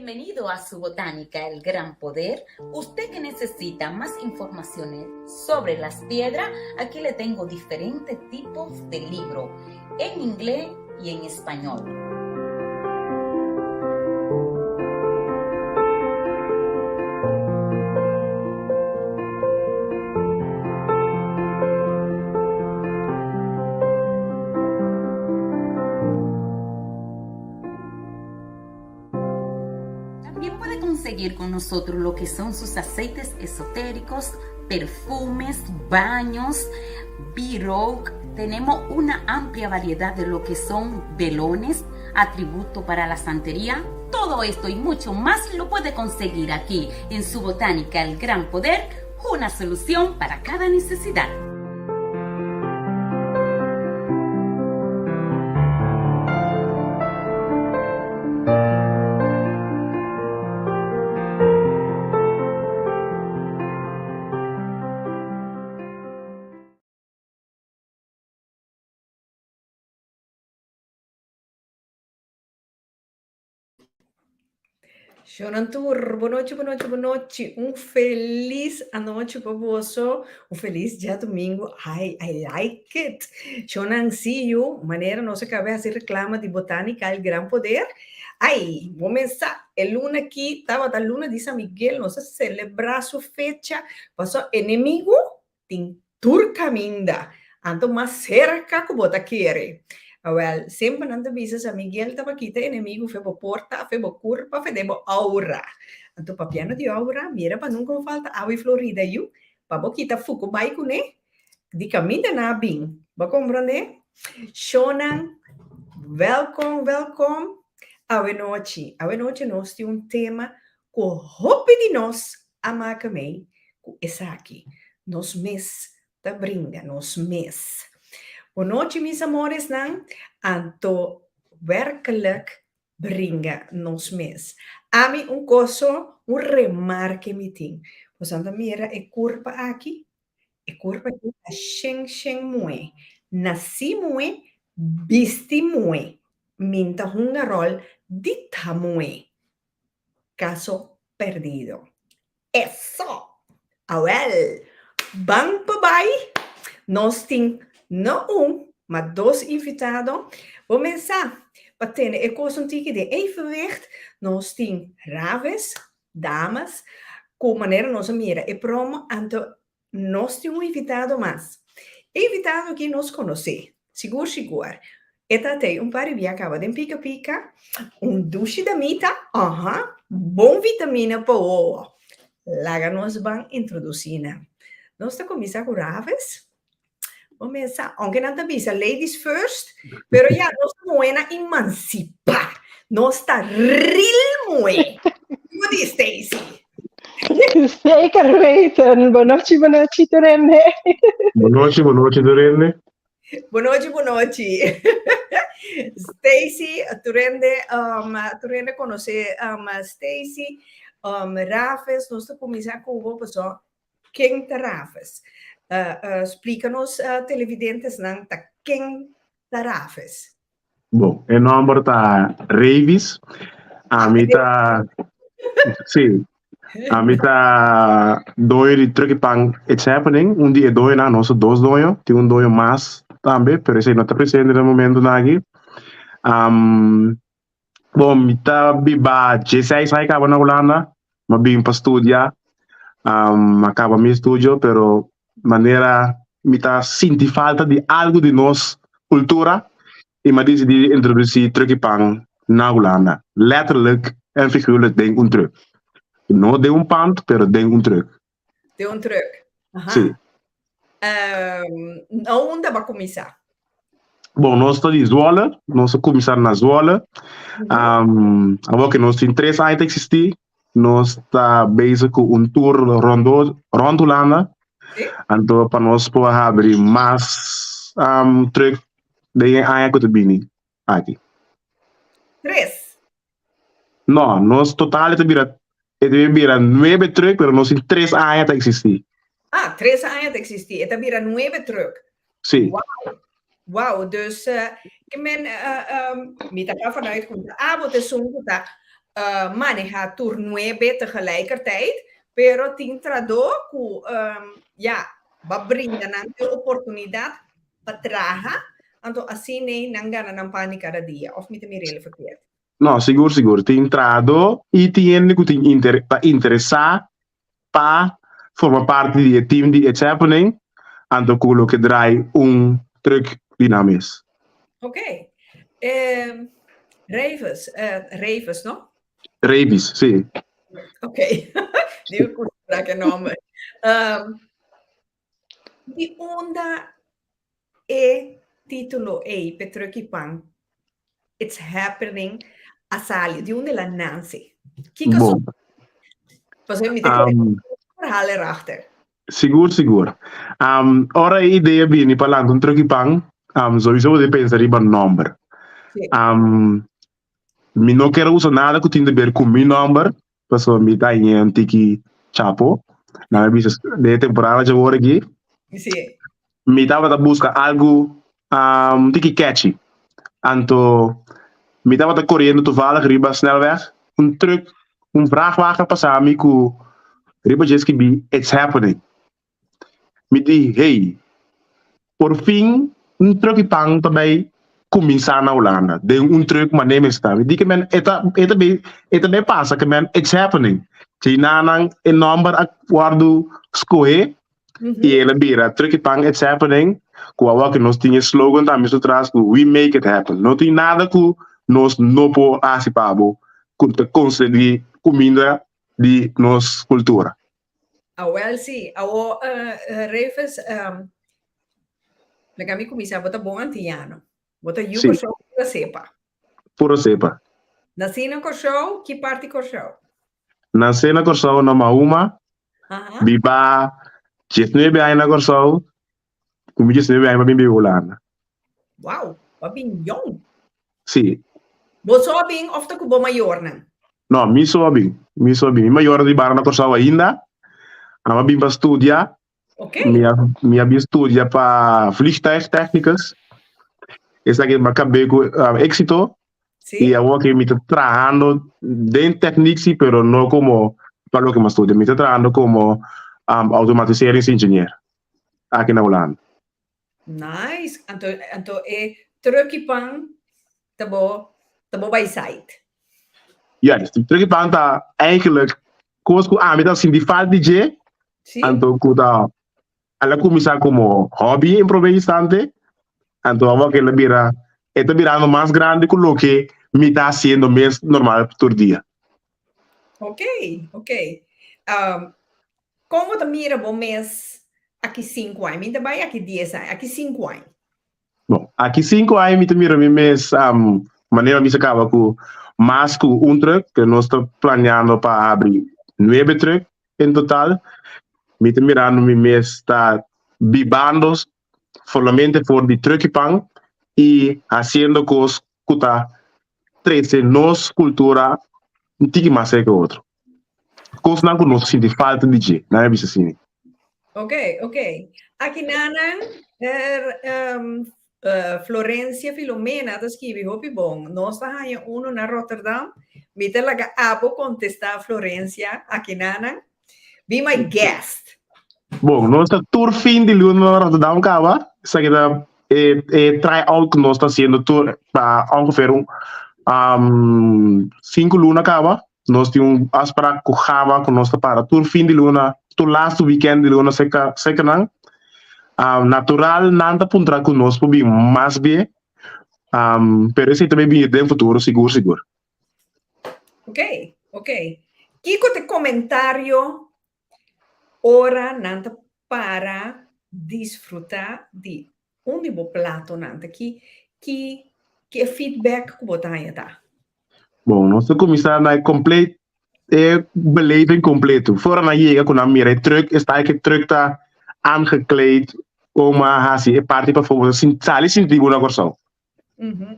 Bienvenido a su botánica El Gran Poder. Usted que necesita más informaciones sobre las piedras, aquí le tengo diferentes tipos de libro en inglés y en español. También puede conseguir con nosotros lo que son sus aceites esotéricos, perfumes, baños, b Tenemos una amplia variedad de lo que son velones, atributo para la santería. Todo esto y mucho más lo puede conseguir aquí en su botánica El Gran Poder, una solución para cada necesidad. Shonan tur, bonochi, bonochi, bonochi. Un felis anochi pa boso. Un felis djadumingu. Ai, I like it. Shonan, see you. Manera nos a kaba hasi reklama di Botanica El Gran Poder. Ai, bo mesa, e luna aki tabata luna di San Miguel, nos a selebrá su fecha. Paso enemigu tin tur kaminda, anto mas serka ku bo ta kere. Awèl, semper nan ta bisa San Miguel taba kita enemigu fe bo porta, fe bo kurpa, fe den bo aura. Anto papiando di aura, mira pa nunka bo falta awa i Florida yu, pa bo kita fuku bai kuné, di kaminda nan a bin. Bo a komprondé? Shownan, wèlkom, wèlkom awenochi. Awenochi nos tin un tema ku hopi di nos a maka mei ku esaki. Nos mes ta bringa nos mes. Bonochi mis amoresnan, anto werkelijk bringa nos mes. Ami un koso, un remarke mi tin. Boso ta mira e kurpa aki? E kurpa aki ta shen shen muhé. Nasí muhé, bisti muhé. Min ta hunga ròl di ta muhé. Caso perdido. Eso! Awel, ban pa bai. Nos tin no un, ma dos invitado. Bo mensá, pa tene e cos un tiki den evenwicht, nos tin Raves, damas, cu manera nos a mira e promo, anto Nos tin un invitado mas. E invitado aki nos konosé, sigur sigur. E ta tei un par di bia kaba den Pika Pika, un dushi damita, aha, bon vitamina pa wowo. Laga nos ban introdusí nan. Nos ta kuminsá ku Raves. Bo mesa, aunke nan ta bisa ladies first, pero ya nos ta muhénan emansipá. Nos ta real muhé. Kiko di Stacy? Zeker weten. Bonochi, bonochi, Turende. Bonochi, bonochi, Turende. Bonochi, bonochi. Stacy, Turende, um, Turende conoce um, Stacy, um, Rafes, nos ta cuminsa cu bo, paso Ken ta Rafes? Splika nos televidentesnan ta ken ta Rafes. Bon, e nòmber ta Ravis. Ami ta, sí, ami ta doño di Truck y Pan It's Happening, un di e doñonan, nos ta dos doño, tin un doño mas tambe, pero esei no ta presente na e momentonan aki. Bon, mi ta biba dieseis aña kaba na Hulanda. Mi a bin pa studia. Mi a kaba mi estudio, pero manera mi ta sinti falta di algu di nos kultura i mi a disidí di introdusí Truck i Pan na Hulanda. Letterlijk en figuurlijk den un truck. No den un pand, pero den un truck. Den un truck. Aha. Sí. Na unda bo a kuminsá? Bon, nos ta di Zwolle, nos a kuminsá na Zwolle. Awor ke nos tin tres aña ta eksistí, nos ta bezig ku un tour rondó rònt Hulanda. Anto pa nos por habri mas truck den e aña ku ta bini aki. Tres? No, nos total e ta bira, e ta bira nuebe truck, pero nos tin tres aña ta existi. Ah, tres aña ta existi. E ta bira nuebe truck. Sí. Wow. Wow, dus, ke men, mi ta ga vanuit ku abo ta esun ku ta. Maneha tur nuebe tegelijkertijd, pero tin trahadó ku ya ba brinda nan e oportunidat pa traha, anto asina nan gana nan pan di kada dia, òf mi ta mir'é verkeerd? No, sigur sigur. Tin trahadó i tin hende ku tin inter ta interesá pa forma parti di e team di It's Happening, anto ku lo ke drai un truck di nan mes. Ok. Revis, Revis, no? Revis, sí. Ok. Digo ku ke nomber. Di unda e título ei, p'e Truck'i Pan, It's Happening, a sali? Di unda el a nase? Kiko Bon. Pasobra mi ta kere verhaal erachter. Sigur, sigur. Ora e idea bini pa lanta un Truck'i Pan, sowieso bo debe pensa riba nomber. Mi no kier usa nada ku tin di ber ku mi nomber, pasobra mi ta haña un tiki chapo. Nan a bisa den e temporada dje awor aki. Mi tabata buska algu un tiki catchy. Anto mi tabata koriendo toevallig riba snelweg, un truck, un vrachtwagen pasa mi ku riba dje skibi "It's happening". Mi di, "Hey, por fin un truck'i pan ta bai kuminsá na Hulanda den un truck manera mi sta." Mi di ke men e ta bai pasa ke men it's happening. Djei nan e nòmber a wòrdu skohé i el a bira Truck'i Pan It's Happening, ku awor ku nos tin e slogan tambe su tras ku "We make it happen". No tin nada ku nos no por hasi pa bo ku ta konseguí kuminda di nos kultura. Ah, wel sí. Awo, Revis, laga mi kuminsá, bo ta bon antiano. Bo ta yu Kòrsou pura sepa. Pura sepa. Nasí na Kòrsou, ki parti Kòrsou? Nasé na Kòrsou na Mahuma, biba 19 aña na Kòrsou, ku mi 19 aña pa bin biba Hulanda. Wow, bo a bin yong. Sí. Bo so a bin òf ta ku bo mayornan? No, mi so a bin. Mi so a bin. Mi mayornan ta biba na Kòrsou ainda. Ami a bin pa studia. Mi a bin studia pa vliegtuigtechnicus. Esaki mi a kab'é ku éksito. I awor ku mi ta trahando den techniek sí, pero no komo pa loke mi a studia. Mi ta trahando komo automatiseringsingenieur aki na Hulanda. Nice. Anto e Truck'i Pan ta bo by side. Juist, Truck'i Pan ta eigenlijk kos ku ami ta sinti falta di dje, anto ku ta el a kuminsá komo hobby en promé instante, anto awor ku el a bira, e ta birando mas grandi ku loke mi ta hasiendo mes normal tur dia. Ok. Kon bo ta mira bo mes aki 5 aña? Mi ta bai aki 10 aña, aki 5 aña. Bon, aki 5 aña mi ta mira mi mes manera mi sa kaba ku mas ku un truck, ku nos ta planeando pa habri nuebe truck en total. Mi ta mirando mi mes ta bibando solamente for di Truck'i Pan i hasiendo kos ku ta trese nos kultura un tiki mas serka otro. Kosnan ku nos sinti falta di dje, nan a bisa asina. Ok. Aki nanan, Florencia Filomena ta skibi hopi bon. Nos ta haña uno na Rotterdam. Mi ta laga abo kontestá, Florencia, aki nanan. Be my guest. Bon, nos ta tur fin di luna na Rotterdam kaba. Esaki ta e try out ku nos ta hasiendo tur pa ongeveer un 5 luna kaba. Nos tin un afspraak ku Gama ku nos ta para tur fin di luna, tur laatste weekend di luna serka nan. Natural nan ta puntra ku nos por bin mas bien. Pero esei ta bin den futuro sigur sigur. Ok. Kiko ta e komentario ora nan ta para disfrutá di un di bo platonan? Ta ki feedback ku bo ta haña ta? Bon, nos ta kuminsá na e kompleto e beleving kompleto. Fora nan yega ku nan mira e truck, esta ku e truck ta aangekleed kon a hasi e parti pafó, bo ta sali sinti bo na Kòrsou.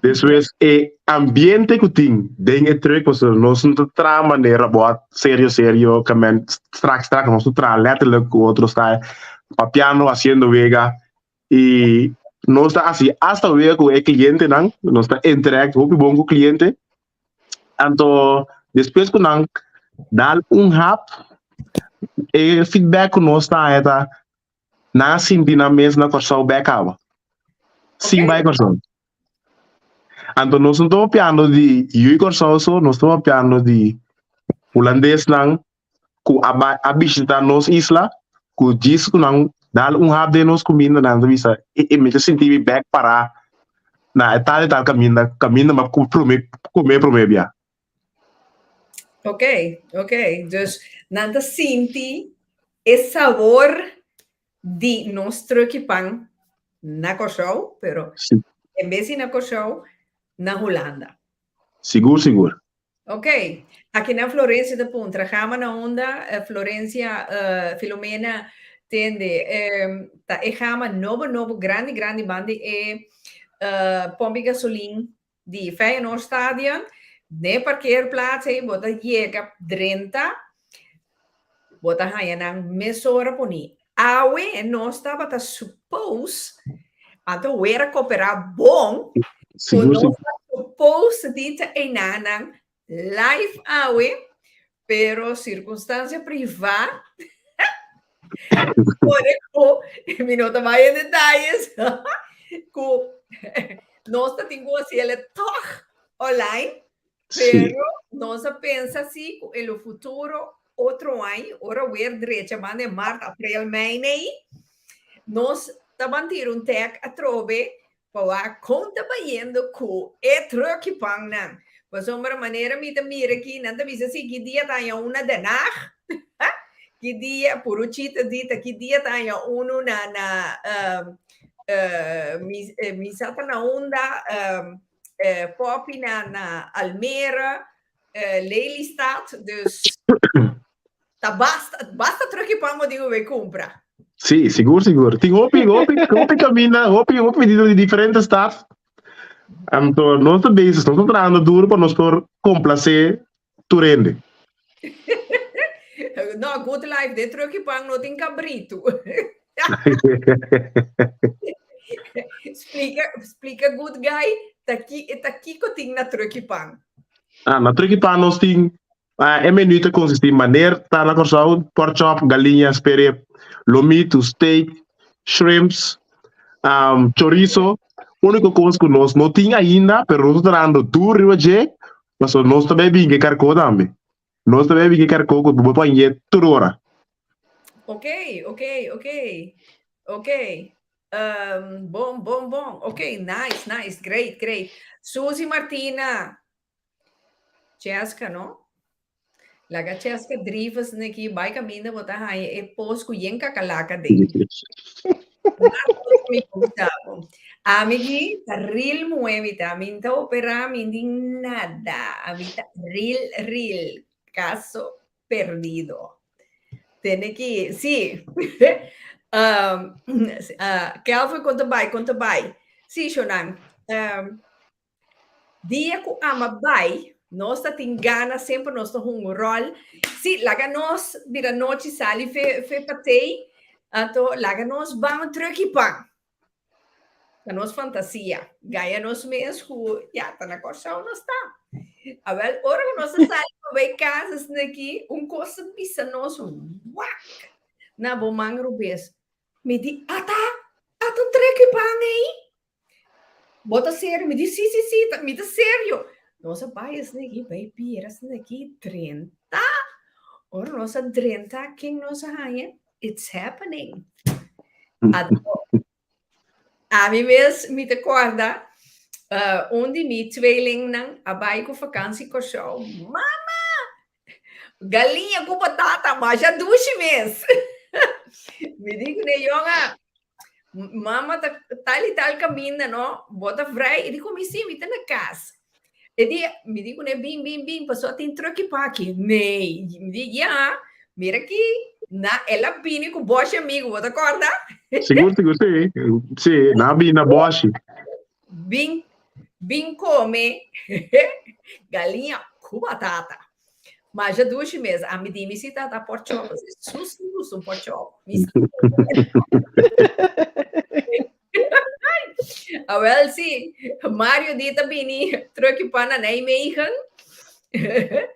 Despues e ambiente ku tin den e truck, pasobra nos no ta traha manera bo serio serio, ke men strak strak, nos ta traha letterlijk ku otro sta papiando, hasiendo wega i nos ta hasi asta wega ku e klientenan, nos ta interact hopi bon ku kliente. Anto. Despues ku nan dal un hap, e feedback ku nos ta haña ta nan a sinti nan mes na Kòrsou bèk awa, sin bai Kòrsou. Anto nos no ta papiando di yu Kòrsou so, nos ta papiando di hulandesnan ku a bai a bishita nos isla, ku djis ku nan dal un hap den nos kuminda nan ta bisa e e mi ta sinti mi bèk pará na e tal i tal kaminda, kaminda mi a promé kome promé bia. Ok, ok. Dus nan ta sinti e sabor di nos truki pan na Kòrsou, pero Sí. en bes di na Kòrsou, na Hulanda. Sigur, sigur. Ok. Aki na Florencia ta puntra, gama na unda eh, Florencia eh, Filomena tende eh, ta e gama nobo nobo grandi grandi bandi e eh, pompi gasolin di Feyenoord Stadion, n'e parkeerplaats ei bo ta yega drenta, bo ta haña nan mesora poni. Awe nos tabata suppose, anto wer a koperá bon, ku Sigur, nos sigur. ta suppose di ta einanan live awe, pero sirkunstansia privá pone ku mi no ta bai en detayes ku nos ta tin ku hasiel tòg online, pero nos a pensa si ku en lo futuro otro aña ora weer drecha banda e mart, aprel, mei nei, nos ta ban tira un tag atrobe Pa wak kon ta bayendo ku e truck pannan. Pasobra manera mi ta mira aki, nan ta bisa si ki dia ta haña un na Den Haag, ki dia, Puruchita di ta ki dia ta haña unu na na mi mi sa ta na unda, Poppy na na Almere, Lelystad, dus Ta basta, basta truck pan bo digo bay cumpra. Sí, sigur, sigur. Tin hopi, hopi, hopi caminda, hopi, hopi pedido di diferente stad. Anto, nos ta bezig, nos ta trahando duro pa nos por complacer tur hende. No, good life, de truck pan no tin cabrito. Splica, splica good guy, ta ki, ta kiko tin na truck pan. Ah, na truck pan nos tin E menu ta konsistí maner ta na Kòrsou, pork chop, galiña, sperep, lomitu, steak, shrimps, chorizo. Úniko kos ku nos no tin ainda, pero nos ta trahando duru riba dje, pasobra nos ta bai bin ku e karkó tambe. Nos ta bai bin ku e karkó ku bo por hañ'é tur ora. Ok, ok, ok, ok. Bon, bon, bon. Ok, nice, nice, great, great. Suzy Martina, Cheska no. Laga Cheska Drieves neki bai kaminda bo ta haña e pos ku yen kakalaka den. Ami ki ta real muhé mi ta. Mi ta operá, mi tin nada. Ami ta real real. Kaso perdido. Tene ki, sí. Um, uh, Kelvin, kon ta bai, kon ta bai? Sí, Shonan. Um, Dia ku ama bai, nos ta tin gana semper nos ta hunga un ròl. Sí, laga nos bira nochi sali fe fe patei, anto laga nos ban un truki pan. Ta nos fantasia, gaya nos mes ku ya ta na Kòrsou nos ta. Awèl, ora ku nos a sali pa bai kas asina aki, un kos ta bisa nos wak na bo man robes. Mi di, ata, ata un truki pan ei. Bo ta serio? Mi di, sí, sí, sí, ta, mi ta serio. Nos a bai asina aki, bai bira asina aki, drenta. Ora nos a drenta, ken nos a haña? It's happening. Anto, ami mes, mi ta kòrda, uh, un di mi tweelingnan a bai ku vakansi Kòrsou. Mama! Galiña ku batata, masha dushi mes. Mi di kuné, Yonga, mama ta tal i tal kaminda, no? Bo ta vrij? E di ku mi, sí, mi ta na kas. E di, mi di kuné, bin, bin, bin, pasobra tin truki paki. Nee. Mi di, ya, mira aki, na, el a bini ku bòshi amigu, bo ta kòrda? Sigur, sigur, sí. Sí, nan a bini na bòshi. Bin, bin come galiña ku batata. Masha dushi mes. Ami di mi si tata pork chop. Sus mi gusta un pork chop. Mi Awel si, Mario di ta bini trucky pan na Nijmegen.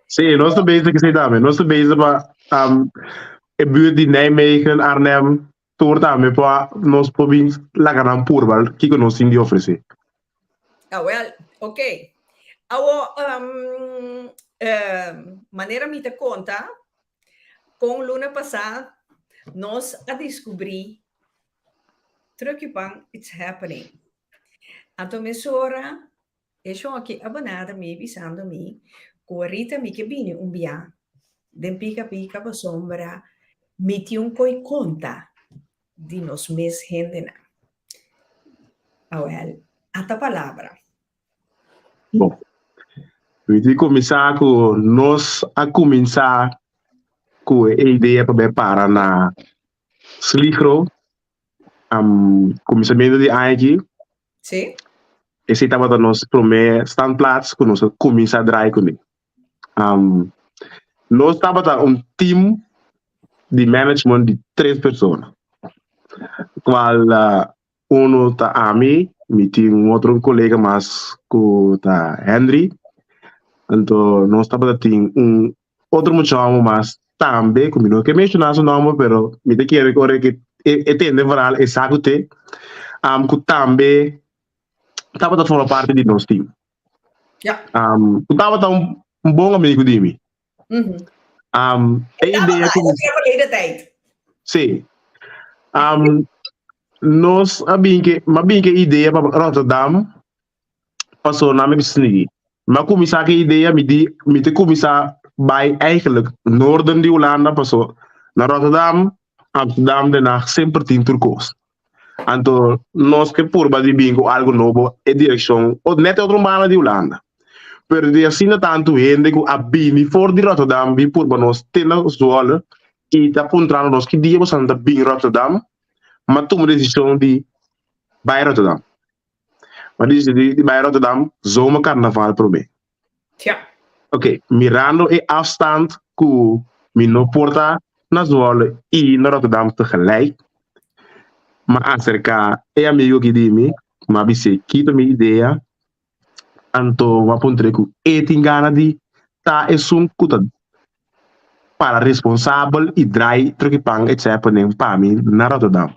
Sí, nos ta bezig esei tambe. Nos ta bezig pa um, e buurt di Nijmegen, Arnhem, tur tambe pa nos por bin laga nan purba kiko nos tin di ofresé. Ah, wel, ok. Awo, um, uh, manera mi ta konta, kon luna pasá nos a diskubrí Truckje Pan, it's happening. Anto mesora E shon aki a banada mi bisando mi ku arita mi ke bini un bia den pika pika pasobra mi tin un koi konta di nos mes hendenan. Awel, ata palabra. Bon, mi tin kuminsá ku nos a kuminsá ku e idea pa bai para na Sligro kuminsamentu di aña aki. Sí. Esei tabata nos promé standplaats ku nos a kuminsá drai kuné. Um, nos tabata un team di management di tres persona, kual uh, uno ta ami, mi tin un otro kolega mas ku ta Henry. Anto nos tabata tin un Otro mucha homo mas tambe, ku mi no ke menshoná su nòmber, pero mi ta kere ku ora ku e tende verhaal e sa ku te, um, ku tambe tabata forma parti di nos team. Ja. Um, ku tabata un, un bon amigo di mi. Mm -hmm. Um, e idea ku... verleden tijd. Sí. Um, nos a bin ke, ma bin ke idea pa Rotterdam, Paso na mi bisa nigi. Mi a kuminsá ku e idea, mi di mi ta kuminsá bai eigenlijk noorden di Hulanda paso na Rotterdam, Amsterdam, Den Haag semper tin tur kos. Anto nos ke purba di bin ku algu nobo e direkshon o net e otro banda di Hulanda. Pero di asina tantu hende ku a bini for di Rotterdam bin purba nos te na Zwolle i ta puntrando nos ki dia boso ta bin Rotterdam, mi a tuma desishon di bai Rotterdam. Ma disidí di bai Rotterdam zomercarnaval promé. Tja. Ok, mirando e afstand ku mi no por ta na Zwolle i na Rotterdam tegelijk, m'a aserká e amigo aki di mi, m'a bis'é ki ta mi idea, anto m'a puntr'é ku e tin gana di ta esun ku ta para responsabel i drai Trukipan et Zeppelin pa mi na Rotterdam.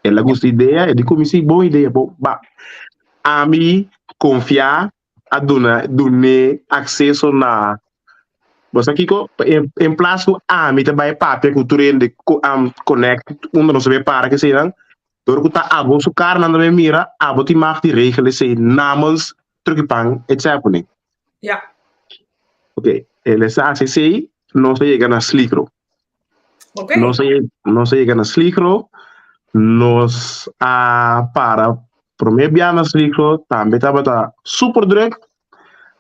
El a gusta idea, e di ku mi si, bon idea, bon, ba. Ami konfia a duna dun'é akseso na, bo sa kiko, en en plas ku ami ta bai papia ku tur hende ku am connect unda nos ta bai para keseinan, dor ku ta abo su kara nan ta bai mira, abo tin mag di regel esei namens Trukipan et Zeppelin. Ja. Ok, el a hasi esei, nos a yega na Sligro. Okay. Nos a, nos a yega na Sligro, nos a para promé bia na Sligro, tambe tabata super druk.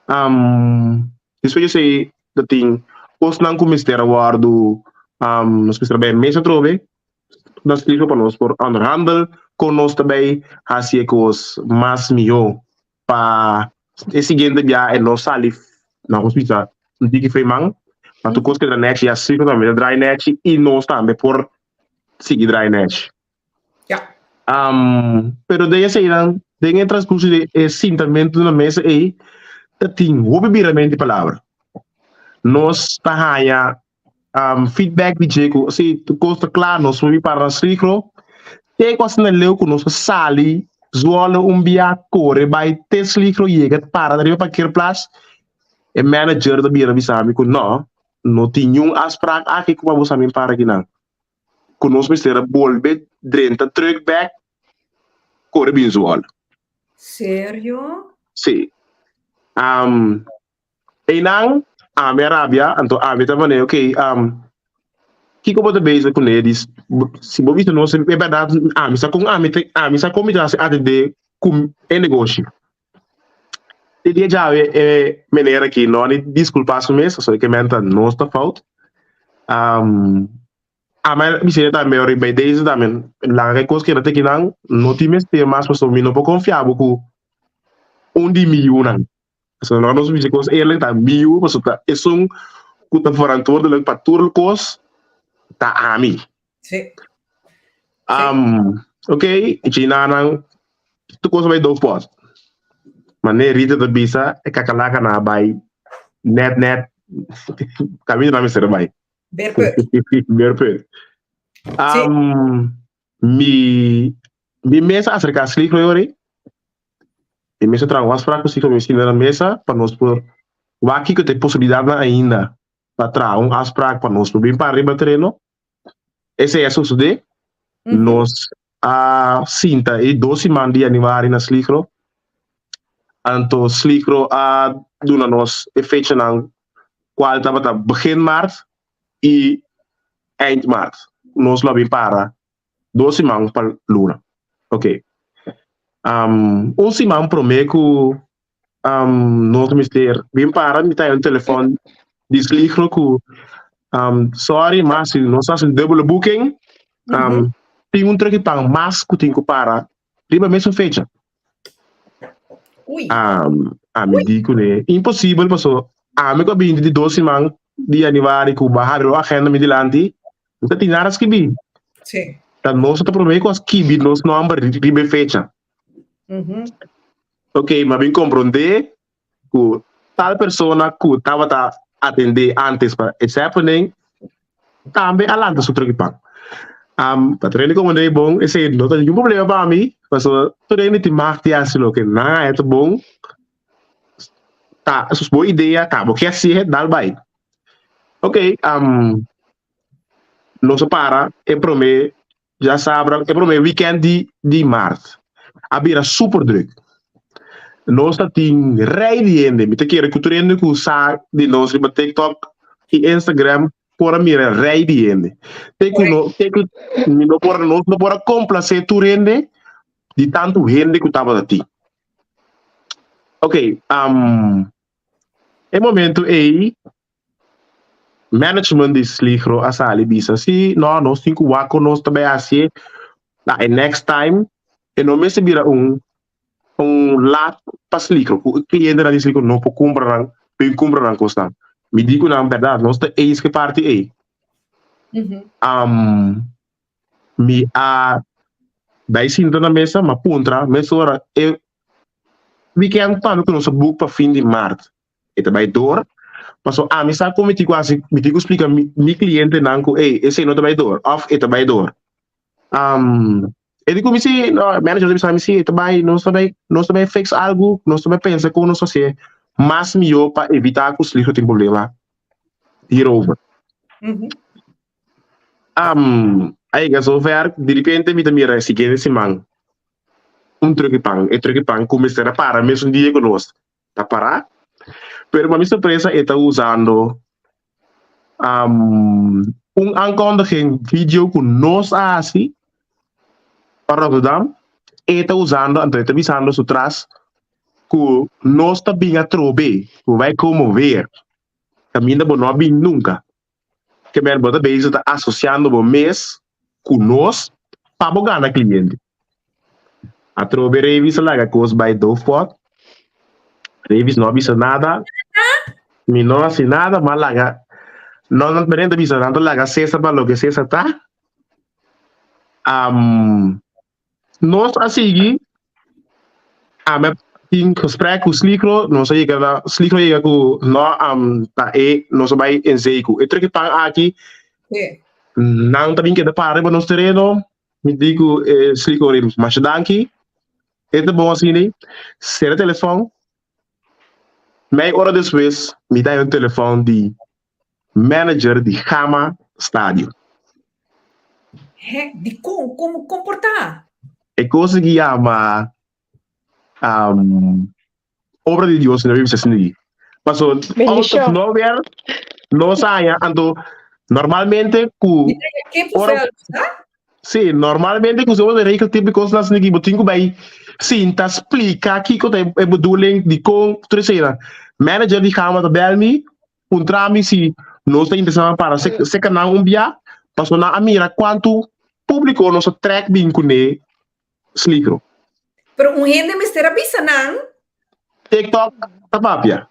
Um, despues di esei ta tin kosnan ku mester a wòrdu, um, nos mester a bai mesa atrobe na Sligro pa nos por onderhandel kon nos ta bai hasi e kos mas mihó pa e siguiente bia e no sali na nos bisa un tiki fei man, pa tur kos keda nechi, ya Sligro tambe ta draai nechi i nos tambe por sigui draai nechi. Ja. Um, pero den eseinan, den e transcurso di e sintamentu na mesa ei, ta tin hopi birament di palabra. Nos ta haña um, feedback di dje ku si tur kos ta kla, nos por para na Sligro. Te ku asina leu ku nos a sali Zwolle un bia kore bai te Sligro yega para riba parkeerplaats, e manager ta bira bisa mi ku no, no tin niun afspraak aki ku pa bo sa mi para akinan. Ku nos mester a bolbe drenta truck bek kore bin Zwolle. Serio? Si. Um, Einan, ami a rabia, anto ami ta manera, ok, um, kiko bo ta bezig kuné? Di, si bo bisa nos e bèrdat, ami sa kon ami ta, ami sa kon mi ta hasi atendé ku e negoshi. E dia djawe e meneer aki no a ni diskulpá su mes, pasobra ke men ta nos ta fout. Um, ami a bis'é tambe ora bay deze tambe, laga e kos keda te kinan, no tin mester mas pasobra mi no por konfia bo ku un di mi yunan. Pasobra laga nos bisa kos eerlijk, ta mi yu, pasobra ta esun ku ta verantwoordelijk pa tur kos ta ami. Sí. Um, ok, i chinanan tur kos a bai doofpot. Manera Rita ta bisa, e kakalaka nan a bai. Net net kaminda nan mester a bai. Berput. Berput. Um, mi mi mesa a acerca Sligro yori. Mi mesa traha un afspraak ku Sligro mi sinta na mesa pa nos por wak kiko ta e posibilidatnan ainda pa traha un afspraak pa nos por bin para riba tereno. Esei a sosodé. Nos a sinta e dos siman di januari na Sligro. Anto Sligro a duna nos e fechanan cual tabata begin maart y eind maart. Nos lo a bin para dos siman pa luna. Ok. Um, un siman prome cu um, nos mester bin para, mi ta un telefon di Sligro cu um, sorry, maar si nos haci un dubbele booking, um, tin un truck pan mas cu tin cu para riba mesun fecha. Ui. Um, ami di kuné imposibel paso ami ku a binti di dos siman di januari ku ba habri un agenda mi dilanti, no ta tin nada skibí. Sí. Ta nos ta promé ku a skibi nos nòmber riba e fecha. Ok, mi a bin komprondé ku tal persona ku tabata atendé antes pa e happening tambe a lanta su truck pan. Um, pa tur hende komprondé bon, esei no ta ningun problema pa mi, pasobra tur hende tin mag di hasi loke nan a heta bon, ta sus bo idea, ta bo ke hasié, dal bai. Ok, um, nos a para e promé Djasabra e prome weekend di di mart a bira super druk. Nos ta tin rei di hende. Mi ta kere ku tur hende ku sa di nos riba TikTok i Instagram por a mira rei di hende. Te ku no te ku mi no por nos no por a komplase tur hende di tantu hende ku tabata tin. Ok, e momento ei Management di Sligro a sali bisa si no nos tin ku wak ku nos ta bai hasi na e next time e no mester bira un un lat pa Sligro ku e klientenan di Sligro no por kumpra nan bin kumpra nan kosnan. Mi di ku nan bèrdat nos ta eis ku e parti ei. Mi a bai sinta na mesa mi a puntra mesora e weekend tambe ku nos a book pa fin di mart. E ta bai door. Paso ami sa kon mi tin ku hasi, mi tin ku splika mi, mi klientenan ku ey, esei no ta bai door, òf e ta bai door. Um, e di ku mi si, no, manager ta bisa mi si, e ta bai, nos ta bai, nos ta bai fix algu, nos ta bai pensa kon nos hasié mas mihó pa evitá ku Sligo tin problema hierover. Um, a yega zover, diripente mi ta mira e siguiente siman un truki pan, e truki pan ku mester a para mesun dia ku nos. ta pará, pero pa mi sorpresa e ta usando um, un aankondiging video ku nos a hasi pa Rotterdam, e ta usando, anto e ta bisando su tras ku nos ta bin atrobe, ku wij komen weer, kaminda bo no a bin nunka. Ke men bo ta bezig ta asosiando bo mes ku nos pa bo gana kliente. Atrobe Revis a laga kos bai doofpot. Revis no a bisa nada. Mi no a hasi nada, ma laga no no mi ta bisa nan ta laga Cesar pa loke Cesar ta. Um, Nos a sigui, ami a tin gesprek ku Sligro, nos a yega na, Sligro a yega ku no ta e, nos a bai en zee ku e truck pan aki, nan ta bin keda para riba nos tereno, mi di ku e Sligro masha danki, e ta bon asina, sera telefòn, mei ora despues mi ta haña un telefòn di manager di Gama Stadion. Hè, dikon? Komo komportá? E kos aki yama um, obra di Dios, no bisa asina. Paso, out of Bendishon. nowhere, nos haña, anto normalmente ku Mi ta ke ora vel, sa? Sí, normalmente ku se regel tipo kos las niki bo tin ku bai sinta splika kiko ta e bedoeling dikon tur esei. Manager di Gama ta bel mi puntra mi si nos ta interesá para seka nan un bia pasobra nan a mira kuantu públiko nos a trèk bin kuné Sligro. Pero un hende mester a bisa nan. TikTok ta papia.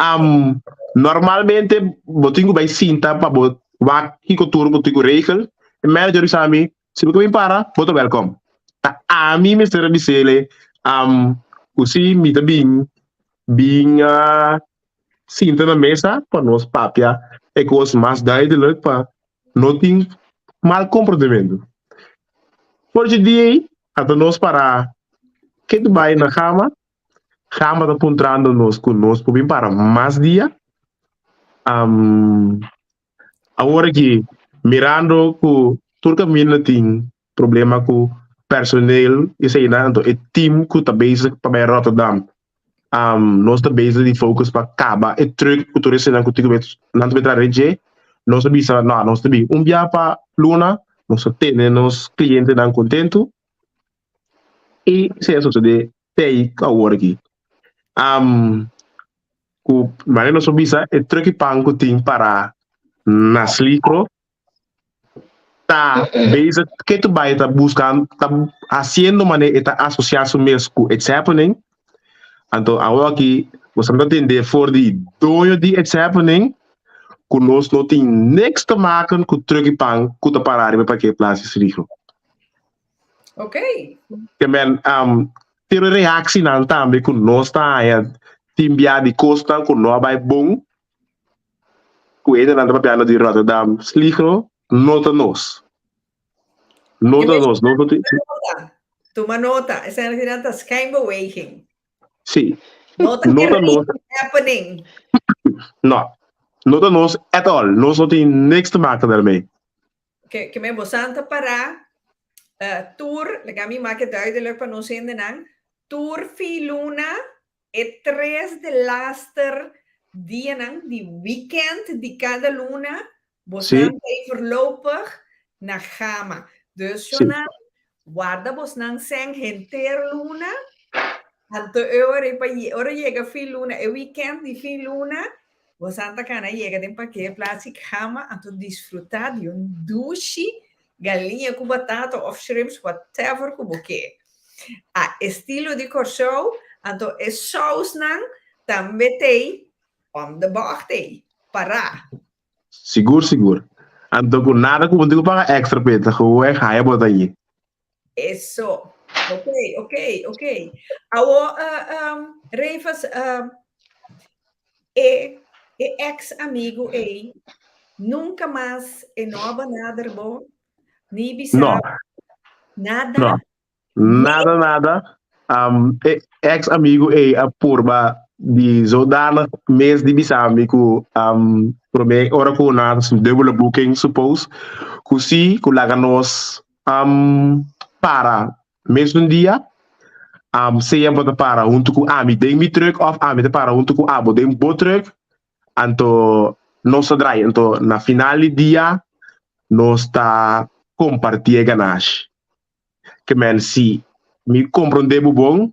Um, normalmente bo tin ku bai sinta pa bo wak kiko tur bo tin ku regel. E manager bisa mi, si bo ke bin para, bo ta welkom. Ta ami mester a bisele, um, ku si mi ta bin. Bin sinta na mesa pa nos papia e kos mas duidelijk pa no tin mal komprondementu. For dje dia ei ata nos para ketu bai na Gama. Gama ta puntrando nos ku nos por bin para mas dia. Awor aki mirando ku tur kaminda tin problema ku personeel eseinan anto e team ku ta bezig pa bai Rotterdam nos ta bezig di focus pa kaba e truck ku tur eseinan ku tin ku nan ta bai traha den dje nos a bisa no nos ta bin un bia pa luna nos ta tene nos clientenan kontentu i esei a sosode te ei awor aki ku manera nos a bisa e truck i pan ku tin para na Slikro ta bezig ke tu bai ta buscan ta haciendo manera e ta asocia su mes cu It's Happening anto awor aki boso ta tende for di doño di It's Happening cu nos no tin niks te maken cu truck y pan cu ta para riba parkeerplaats di Srigo. Ok. Ke men um, tin reactienan tambe cu nos ta haña tin bia di cosnan cu no a bai bon ku hendenan ta papiando di Rotterdam Sligro no ta nos. No ta nos. Nos no tin. Tuma nota. Esei ta schijnbeweging. Sí. No ta, no ta nos. Happening. No. No ta nos at all. Nos no tin niks te maken daarmee. Ke men bosan ta para uh, tur, laga mi maak duidelijk pa nos hendenan, tur fi luna E tres delaster dianan di weekend di kada luna bosnan ta ei voorlopig na Gama. Dus shonnan, warda bosnan sèn henter luna, anto e ora ei pa ora yega fin luna, e weekend di fin luna, bosan ta kana yega den parkeerplaats di Gama anto disfruta di un dushi galiña ku batata òf shrimps, whatever ku bo ke. A estilo di Kòrsou, anto e sousnan tambe t'ei om de bògt ei, pará. Sigur sigur. Anto ku nada ku bo tin ku paga extra p'e, ta gewoon haya bo ta ayi. Eso. Ok, ok, ok. Awo, Revas, e e ex amigu ei nunka mas e no a benader bo, ni bisa No. nada? No. Nada, nada. Um, e ex amigu ei a purba di zodanig mes di bisa mi ku um, promé ora ku na su dubbele booking suppose ku si ku laga nos um, para Mesun dia, am sea bo ta para huntu ku ami den mi truck òf ami ta para huntu ku abo den bo truck, anto nos ta drai. Anto na final di dia nos ta kompartí e ganashi. Ke men si mi komprondé bo bon,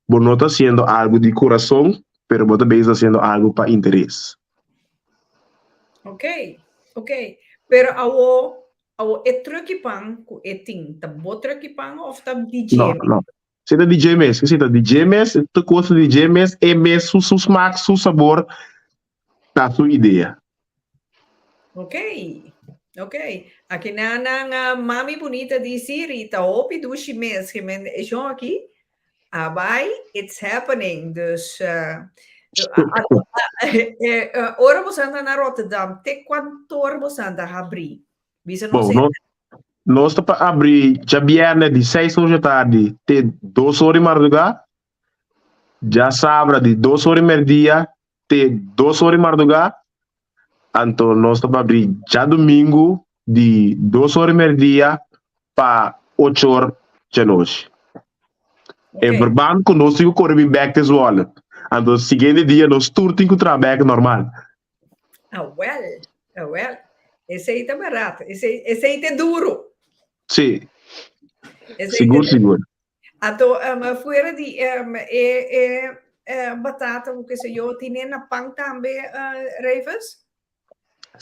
bo no ta hasiendo algu di kurason, pero bo ta bezig hasiendo algu pa interes. Ok, ok. Pero awo Awo e trucky pan ku e tin ta bo trucky pan of ta di dje No, no. Si ta di dje mes. Si ta di dje mes, tur kos ta di dje mes, e mes su su smak, su sabor ta su idea. Ok, ok. Aki nan nan mami bunita di Siri ta hopi dushi mes. Ke men e shon aki a bai, it's happening. Dus ora boso anda na Rotterdam, te kuantor boso anda habri? Bisa nos Bon, nos, nos ta pa abri djabièrnè di seis or dja tardi te dos or di mardugá, djasabra di dos or di mèrdia te dos or di mardugá, anto nos ta pa abri djadumingu di dos or di mèrdia pa ocho or djanochi. En verband ku nos tin ku kore bin bèk te Zwolle, anto siguiente dia nos tur tin ku traha bèk normal. Awel, awel. Esei ta barat, esei, esei ta duro. Sí. Sigur, sigur. Anto, um, fuera di um, e, e, e batata, o que sei yo, tiene na pan tambe, uh, Reves?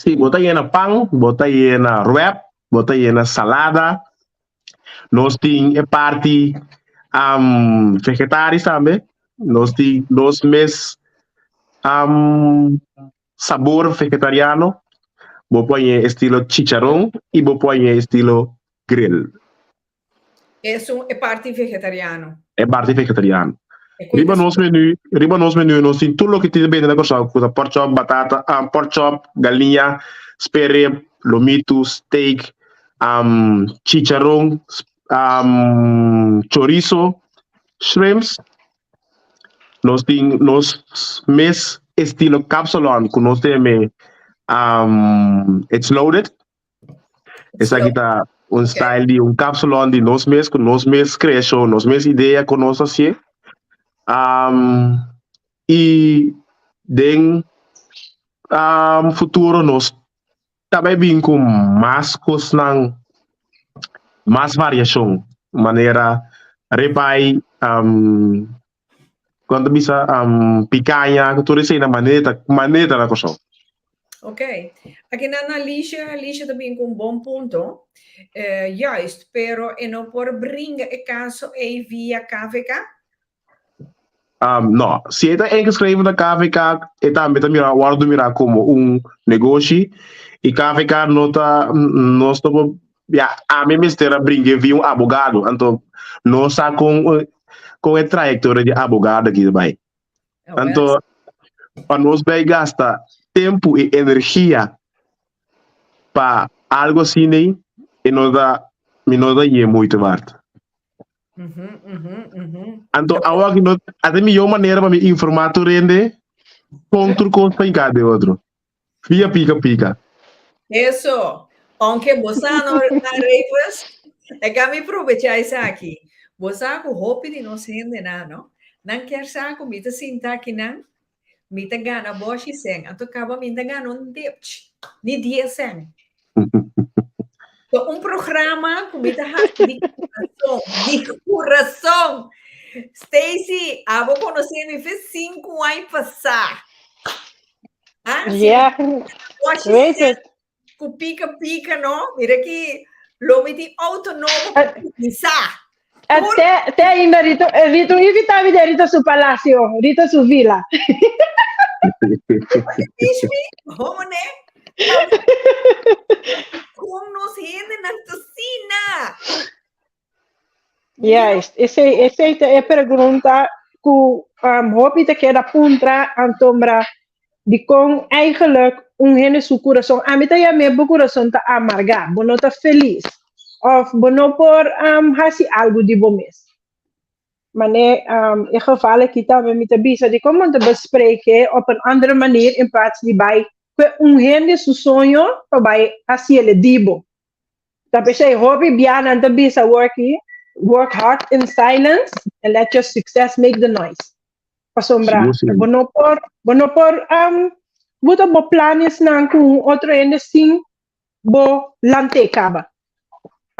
Sí, bo ta yena pan, bo ta yena wrap, bo ta yena salada. Nos tin e parti um, vegetaris tambe. Nos tin nos mes um, sabor vegetariano. Bo por haña estilo chicharron y bo por haña estilo grill. Es un, e parti vegetariano. E parti vegetariano. Riba nos menu, riba nos menu nos tin tur loke tin ta bende na Kòrsou, ku ta pork chop, batata, pork chop, galiña, spare rib, lomitu, steak, chicharon, chorizo, shrimps. Nos tin nos mes estilo kapsalon ku nos ta yam'é It's Loaded. Esaki ta un style di un kapsalon di nos mes, ku nos mes kreashon, nos mes idea ku nos hasié. I den futuro nos ta bai bin ku mas kosnan, mas variashon, manera ribeye, kon ta bisa pikaña, tur esei na manera manera na Kòrsou. Ok. Aki nan Alicia, Alicia ta bin ku un bon punto. Eh, juist, pero e no por bringa e kaso ei via KVK? No, si e ta ingeschreven na KVK, e tambe ta mira, wòrdu mirá komo un negoshi i KVK no ta, nos no por, ya, ami mester a bring'é via un abogado, anto no sa kon kon e trayektoria di abogado aki ta bai. Anto pa nos bai gasta tempu i energia pa algu asina ei, e no ta, mi no ta yé moeite waard. Anto awor aki no, a ta mihó manera pa mi informá tur hende kon tur kos ta hinká den otro. Via pika pika. Eso. Aunke bo sa no, Reyfus, e ka mi probechá esaki. Bo sa ku hopi di nos hendenan, no? Nan kier sa ku mi ta sinta akinan, mi ta gana boshi sen, anto kaba mi ta gana un dipch, ni dies sen. So un programa ku mi ta hasi di kurason, di kurason. Stacy, abo konosé mi fe sinku aña pasá. Ah, si Ja, boshi weet sen het. ku pika pika, no? Mira ki lo mi tin auto nobo Eh, pa kuminsá. Eh, Tur te, te ainda Rito, eh, Rito invita mi de Rito su palacio, Rito su villa. Tishmi, homo ne? Kon nos hendenan ta asina? Juist, esei, esei ta e pregunta ku um, hopi ta keda puntra antombra dikon eigenlijk un hende su kurason, ami ta yam'é bo kurason ta amargá, bo no ta felis òf bo no por um, hasi algu di bo mes. Mane um, e geval aki tambe mi ta bisa dikon bo no ta bespreke op een andere manier in plaats di bai kue un hende su soño pa bai hasiele di bo. Ta p'esei hopi bia nan ta bisa awor aki, work hard in silence and let your success make the noise. Pasobra Sigur, sigur. bo no por, bo no por um, buta bo planesnan ku un otro hende sin bo lant'é kaba.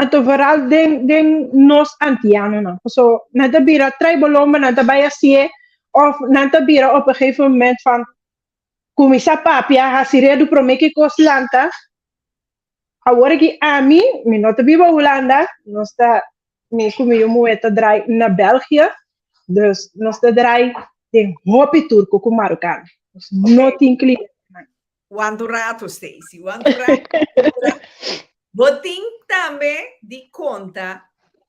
Anto vooral den, den nos antianonan. Paso nan ta bira trai bo lomba, nan ta bai hasié, of nan ta bira op een gegeven moment van kuminsá papia, hasi redu promé ki kos lanta. Awor aki ami, mi no ta biba Hulanda, nos ta, mi ku mi yu muhé ta drai na België, dus nos ta drai den hopi turko ku marokano. Nos no tin klientenan. Wantu ratu, Stacy, wantu ratu. Bo tin tambe di konta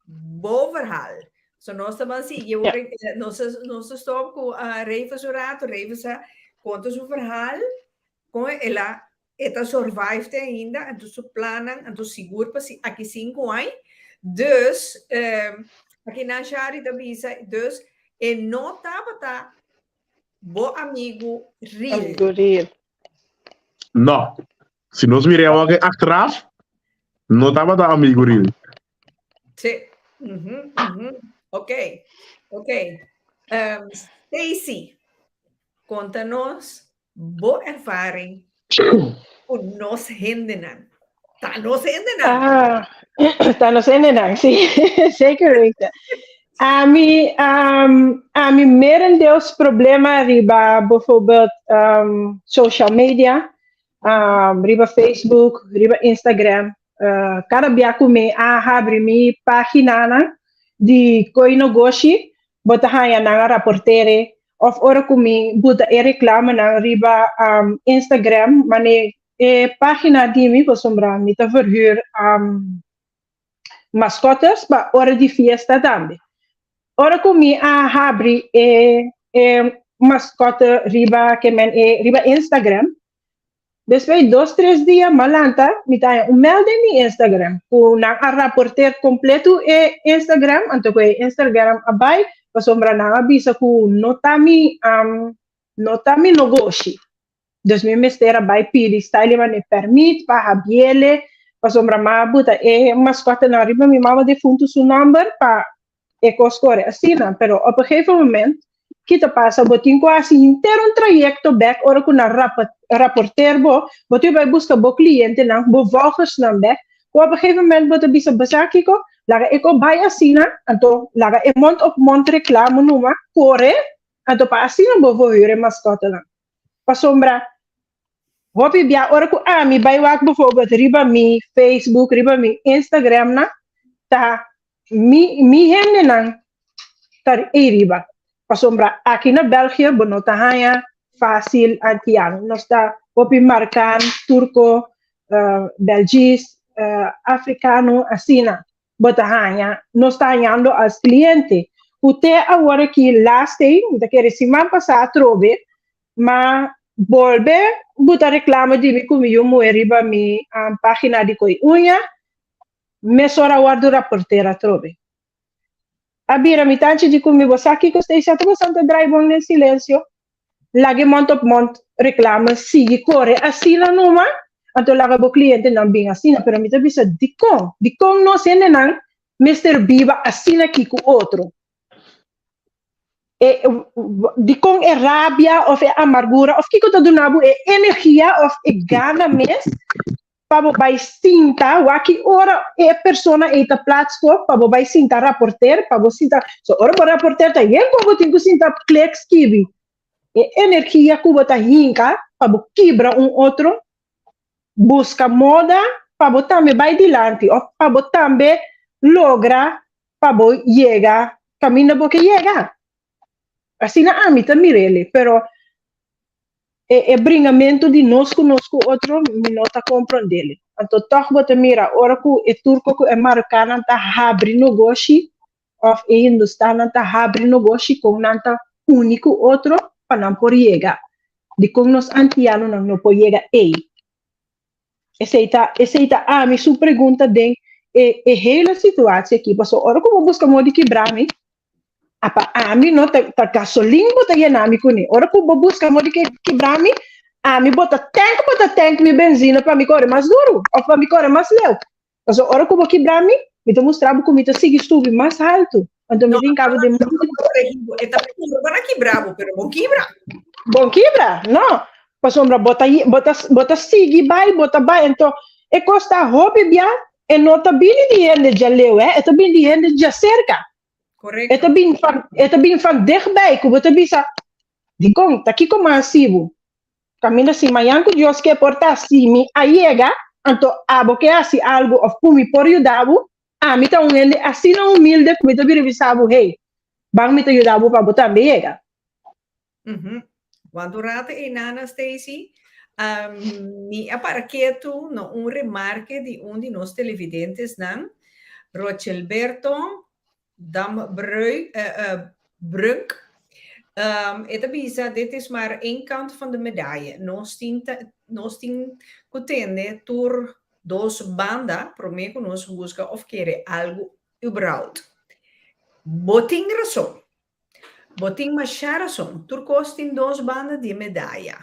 bo verhaal. So nos ta ban sigui, Ja. nos nos a stop ku Reyfus un ratu, Reyfus a konta su verhaal, kon el a E ta survive te ainda, anto su plannan, anto sigur pa si aki sinku aña. Dus, aki nan Shari ta bisa, dus e no tabata bo amigu real. Amigu real. No. Si nos mira awor achteraf, no tabata amigu real. Sí. Mhm, mhm. Ok, ok. Stacy, konta nos Bo ervaring ku nos hendenan. Ta nos hendenan. Ah, ta nos hendenan, sí. Zeker weten. Ami, um, ami merendeels problema riba bijvoorbeeld um, social media, um, riba Facebook, riba Instagram. Uh, kada bia ku mi a habri mi paginanan di Koi Nogoshi, bo ta haña nan a raportere of ora ku mi buta e reklamenan riba Instagram mane e pagina di mi pasobra mi ta verhuur mascotes pa ora di fiesta tambe. Ora ku mi a habri e e maskote riba ke men e riba Instagram, despues dos tres dia m'a lanta mi ta haña un mèl den mi Instagram ku nan a raporter kompletu e Instagram, anto ku e Instagram a bai pasobra nan a bisa ku no ta mi no ta mi nogoshi. Dus mi mester a bai pidi Stylie mane pèrmit pa habiele pasobra m'a buta e maskòtenan riba mi mama defuntu su nòmber pa e kos kore asina. Pero op een gegeven moment ki ta pasa bo tin ku hasi henter un trayekto bèk ora ku nan raporter bo, bo tin bai buska bo klientenan, bo volgersnan bèk, ku op een gegeven moment bo ta bisa bo sa kiko, laga e ko bai asina, anto laga e mond op mond reklamo numa kore, anto pa asina bo por hür e maskòtenan. Pasobra hopi bia ora ku ami bai wak bijvoorbeeld riba mi Facebook, riba mi Instagram nan, ta mi mi hendenan ta ei riba. Pasobra aki na België bo no ta haña fásil antiano. Nos ta hopi markan, turko, belgis, afrikano, asina bo ta haña, nos ta hañando als kliente. Ku te awor aki last ei, mi ta kere siman pasá atrobe, ma bolbe buta reklamo di mi ku mi yu muhé riba mi página di Koi Uña, mesora a wòrdu raportera atrobe. A bira mi tanchi di ku mi, bo sa kiko Stacy, ata bo san ta drai bon den silensio. Laga e mond op mond reklame sigui kore asina numa, anto laga bo klientenan bin asina. Pero mi ta bisa, dikon? Dikon nos hendenan mester biba asina aki ku otro? E, dikon e rabia of e amargura of kiko ta duna bo e energia of e gana mes pa bo bai sinta wak ki ora e persona ei ta plaatskoop pa bo bai sinta raporter pa bo sinta so ora bo raporter ta yen ku bo tin ku sinta klik skibi e energia ku bo ta hinka pa bo kibra un otro buska moda pa bo tambe bai dilanti of pa bo tambe logra pa bo yega kaminda bo ke yega asina ami ta mir'el pero E e bringamentu di nos ku nos ku otro mi no ta komprondel. Anto tòg bo ta mira ora ku e turko ku e marokannan ta habri nogoshi òf e hindustannan ta habri nogoshi kon nan ta uni ku otro pa nan por yega. Dikon nos antianonan no por yega ei? Esei ta esei ta ami su pregunta den e e hele situatie aki pasobra ora ku bo buska modo di kibra mi a pa ami no ta ta gasolin bo ta yena mi kuné ora ku bo buska modo di kibra mi ami bo ta tank bo ta tank mi benzina pa mi kore mas duru òf pa mi kore mas leu pasobra ora ku bo kibra mi mi ta mustra bo ku mi ta sigui subi mas haltu anto mi tin kaba den E ta purba na kibra bo, pero bo kibra. Bon kibra, no. Pasobra bo ta bo ta bo ta sigui bai, bo ta bai. Anto e kos ta hopi bia, e no ta bini di hende djaleu, eh, e ta bini di hende djaserka. Correcto. E ta bin van e ta bin van dichtbij ku bo ta bisa, dikon, ta kiko mas hasi bo? Kaminda si mañan ku Dios ke por ta si mi a yega, anto abo ke hasi algu òf ku mi por yuda bo, ami ta un hende asina humilde ku mi ta bira bisa bo, hey, ban mi ta yuda bo pa bo tambe yega. Wak un rato ei, Stacy, mi a para ketu na un remarke di un di nos televidentesnan, Rochelberto Dambreu, Brunk. E ta bisa, dit is maar één kant van de medaille. Nos tin, nos tin ku tende tur dos banda, promé ku nos husga òf kere algu überhaupt. Bo tin rason. Bo tin masha rason. Tur kos tin dos banda di e medaya.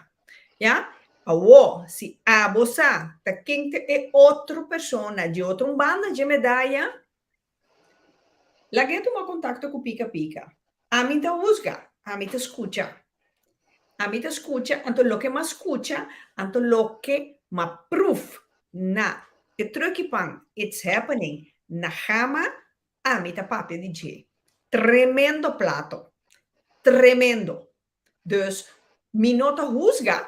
Ya? Awor, si abo sa ta ken ta e otro persona di otro un banda dje medaya, lag'é tuma kontakto ku Pika Pika. Ami ta husga, ami ta skucha. Ami ta skucha, anto loke m'a skucha, anto loke m'a pruf na e truki pan It's Happening na Gama, Ami ta papia di dje. Tremendo plato. Tremendo. Dus mi no ta husga,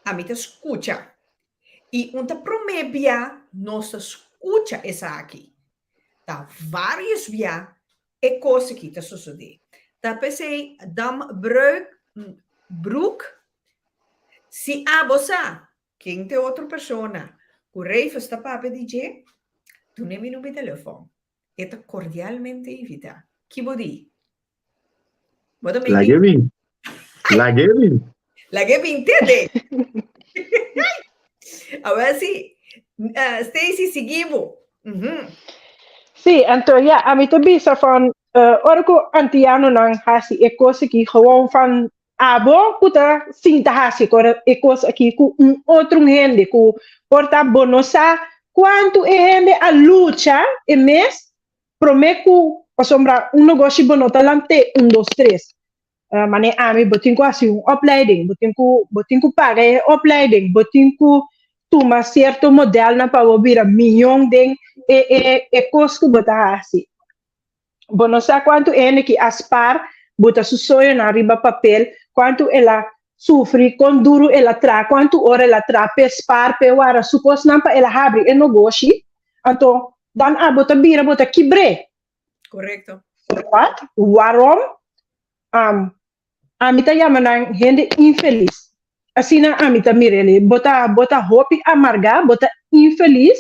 ami ta skucha. I un ta promé bia nos ta skucha esaki. Ta vários bia e kos aki ta sosodé. Ta p'esei Dam Broek, si abo sa ken ta e otro persona ku Reyfus ta papia di dje, dun'é mi number di telefòn. E ta kordialmente invitá. Ki bo di? Bo ta Lag'é bin. Lag'é bin. Lag'é bin tende. Awel si, uh, Stacy, sigui bo. Mm -hmm. Sí, anto ja, ami ta bisa van uh, ora ku antianonan hasi e kos aki gewoon van abo ku ta sinta hasi e kos aki ku un otro hende ku por ta bo no sa kuantu e hende a lucha e mes promé ku pasobra un negoshi bo no ta lant'é un dos tres. Manera ami bo tin ku hasi un opleiding, bo tin ku bo tin ku paga e opleiding, bo tin ku tuma sierto modelnan pa bo bira miyon den e e e kos ku bo ta hasi. Bo no sa kuantu hende ki a spar buta su soñonan riba papel, kuantu el a sufri, kon duru el a traha, kuantu ora el a traha p'e spar, p'e wara su kosnan pa el a habri e nogoshi. Anto dan abo ta bira bo ta kibr'é. Correcto. Wat? Waarom? Um, ami ta yama nan hende infelis. Asina ami ta mir'e. Bo ta, bo ta hopi amargá, bo ta infelis,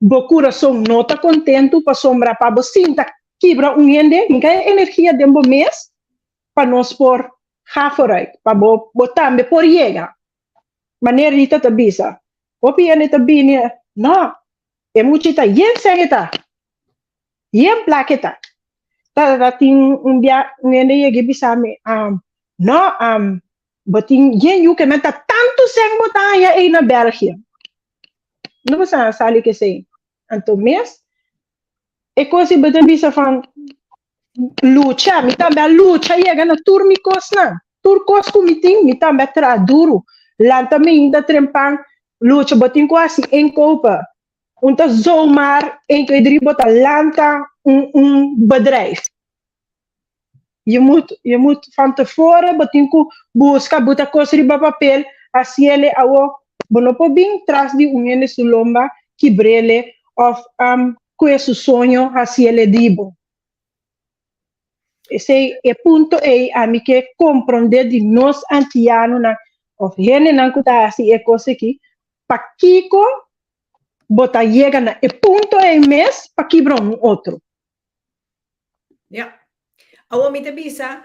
bo kurason no ta kontentu pasobra pa bo sinta kibra un hende, mi ka e energia den bo mes pa nos por ga vooruit, pa bo, bo tambe por yega. Manera Rita ta bisa, hopi hende ta bini, no, E muchita yen sèn e ta, yen plaka e ta. Ta ta tin un bia un hende yega i bisa mi, No, bo tin yen yu ke men ta tantu sèn bo ta haña ei na België. No bo sa sali ku esei. Anto mes e kos ei bo ta bisa van lucha, mi tambe a lucha yega na tur mi kosnan. Tur kos ku mi tin, mi tambe a traha duru. Lanta mainta trempan, lucha, bo tin ku hasi inkopen. Un ta zomaar een, twee, drie, bo ta lanta un, un bedrijf. Je moet, je moet van tevoren, bo tin ku buska, buta kos riba papel, hasiele awo. Bo no por bin tras di un hende su lomba, kibrele òf um, kue su soño, hasiele di bo. Esei e punto ei ami ke komprondé di nos antianonan òf hendenan ku ta hasi e kos aki, pakiko bo ta yega na e punto ei mes pa kibra un otro? Ja. Awor mi ta bisa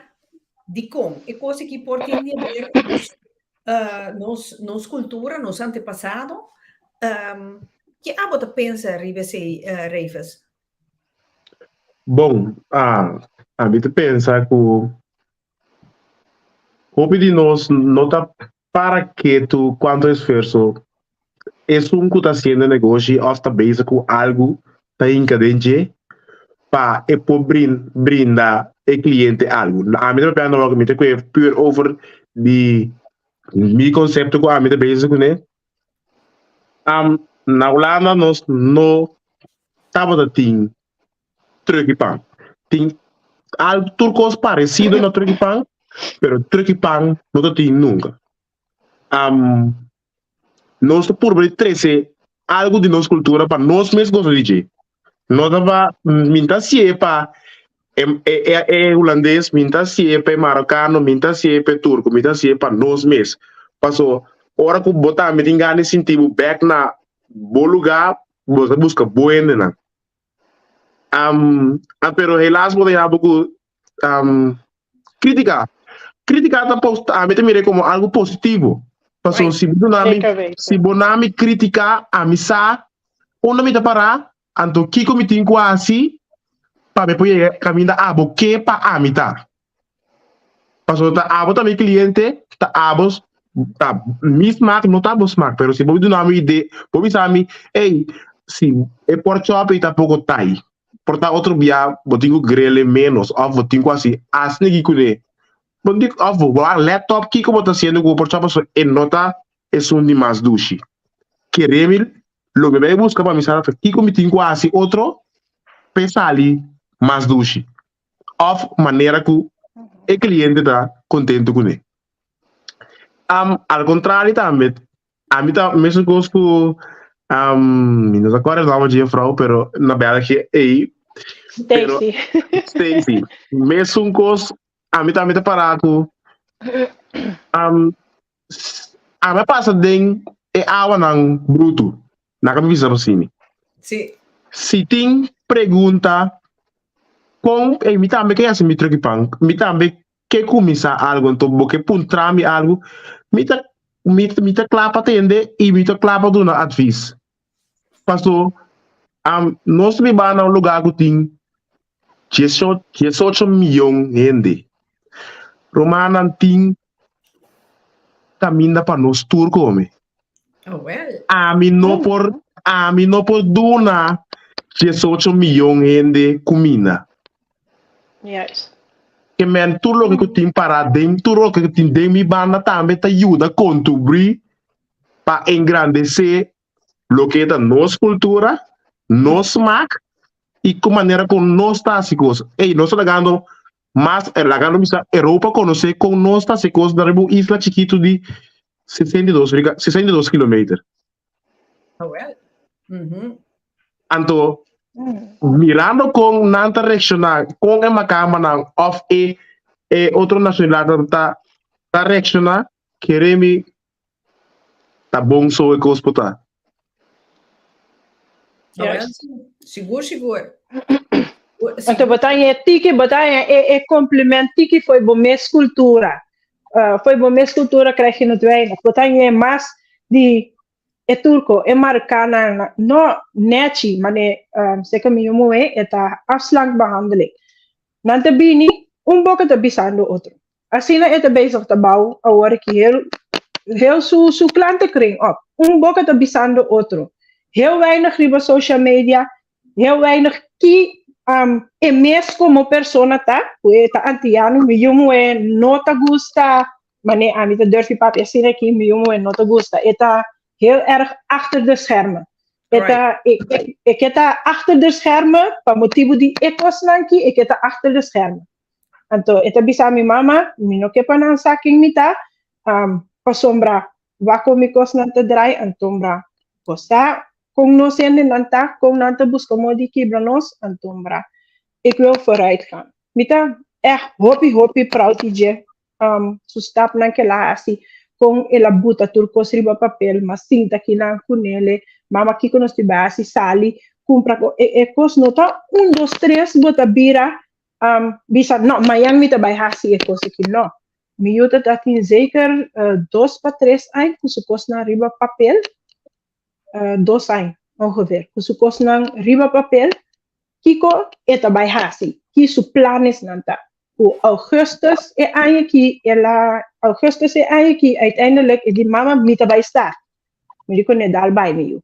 dikon e kos aki por tin di haber ku nos, uh, nos, nos kultura, nos antepasado. Um, ke abo ta pensa riba esei, uh, Reifes? Bon, ah, ami ta pensa ku hopi di nos no ta para ketu kuantu esfuerso esun ku ta hasiendo negoshi òf ta bezig ku algu ta hinka den dje pa e por brinda e kliente algu. Ami ta papia awor mi ta kue pur over di mi konsepto ku ami ta bezig kuné. Na Hulanda nos no tabata tin truck i pan. Tin al tur kos paresido na truck i pan, pero truck i pan no ta tin nunka. Um, nos ta purba di trese algu di nos kultura pa nos mes gosa di dje. No ta pa, mi ta hasié pa e, e, e, e hulandes, mi ta hasié pa e marokano, mi ta hasié pa e turko, mi ta hasié pa nos mes. Paso, ora ku bo tambe tin gana di sinti bo bèk na bo lugá, bo ta buska bo hendenan. Um, ah, pero helaas bo ta yaba ku um, kritika. Kritika ta pos, ami ta mira como algo positivo. Paso si bo duna mi, si bo na mi kritika, ami sa unda mi ta para, anto kiko mi tin ku hasi pa mi por yega kaminda abo ke pa ami ta. Pasobra ta abo ta mi cliente, ta abo ta mi smaak no ta bo smaak, pero si bo duna mi ide, bo bisa mi, ey, si e pork chop ey ta poko tai, por ta otro bia bo tin ku grele menos of bo tin ku hasi asina ki kuné. Bo tin of bo a let op kiko bo ta hasiendo ku bo pork chop pasobra e no ta esun di mas dushi. Kere mi lo mi bai buska pa mi sa kiko mi tin ku hasi otro pa e sali mas dushi. òf manera ku e kliente ta kontentu kuné. Um, al kontrario tambe, ami ta mesun kos ku um, mi no ta kòrda e nòmber di e frou, pero na België ei, pero Stacy. Stacy, mesun kos, ami tambe ta pará ku um, ami a pasa den e awanan brutu, Nan ka bisa bo sini. Sí. Si tin pregunta. Kon, ey, mi tambe ke hasi mi truki pan. Mi tambe ke kuminsá algu, anto bo ke puntra mi algu, mi ta mi mi ta kla pa tende i mi ta kla pa duna advis. Paso, nos biba na un lugá ku tin diesocho miyon hende. Rumannan tin kaminda pa nos tur kome. Oh, well. Ami no por, ami no por duna 18 miyon hende kuminda. Juist. Ke men tur loke ku tin pará den, tur loke ku tin den mi banda tambe ta yuda kontribuí pa engrandesé loke ta nos kultura, nos smak i ku manera ku nos ta hasi kos. Ey, nos ta lagando mas, lagando bisa Europa konosé kon nos ta hasi kos na riba un isla chikitu di 62, 62 kilometer. Oh, well. Anto, mirando kon nan ta reakshoná, kon e makamanan òf e e otro nashonalidatnan ta ta reakshoná, kere mi ta bon so e kos por ta. Oh, well, sigur, sigur. Anto bo ta haña e tiki, bo ta haña e e compliment tiki fo'i bo mes kultura. Fo'i bo mes kultura krijg je het weinig. Bo ta haña mas di e turko, e marokanonan, no nechi, mane seka mi yu muhé e ta afslankbehandeling. Nan ta bini, un boka ta bisando otro. Asina e ta bezig ta bou awor aki heel, heel su, su klantenkring op. Un boka ta bisando otro. Heel weinig riba social media, heel weinig ki um, e mes komo persona ta, ku e ta antiano, mi yu muhé no ta gusta, mane ami ta durfi papia asina aki, mi yu muhé no ta gusta. E ta heel erg achter de schermen. E ta, e, e ke ta achter de schermen pa motibu di e kosnan ki, e ke ta achter de schermen. Anto e ta bisa mi mama, mi no ke pa nan sa ken mi ta, um, pasobra wak kon mi kosnan ta drai, antombra bo sa kon nos hendenan ta, kon nan ta buska modo di kibra nos, antombra ik wil vooruit gaan. Mi ta ègt hopi hopi proud di dje, um, su stapnan ke el a hasi, kon el a buta tur kos riba papel, ma sinta kinan kunele, mama kiko nos tin bai hasi, sali, kumpra, e, e kos no ta un dos tres bo ta bira um, bisa, no, mañan mi ta bai hasi e kos aki. No. Mi yu ta tin zeker 2 pa 3 aña ku su kosnan riba papel, 2 aña ongeveer, ku su kosnan riba papel, kiko e ta bai hasi, ki su planesnan ta. Ku augustus e aña aki, el a, augustus e aña aki, uiteindelijk e di, mama, mi ta bai start. Mi di kuné, dal bai mi yu.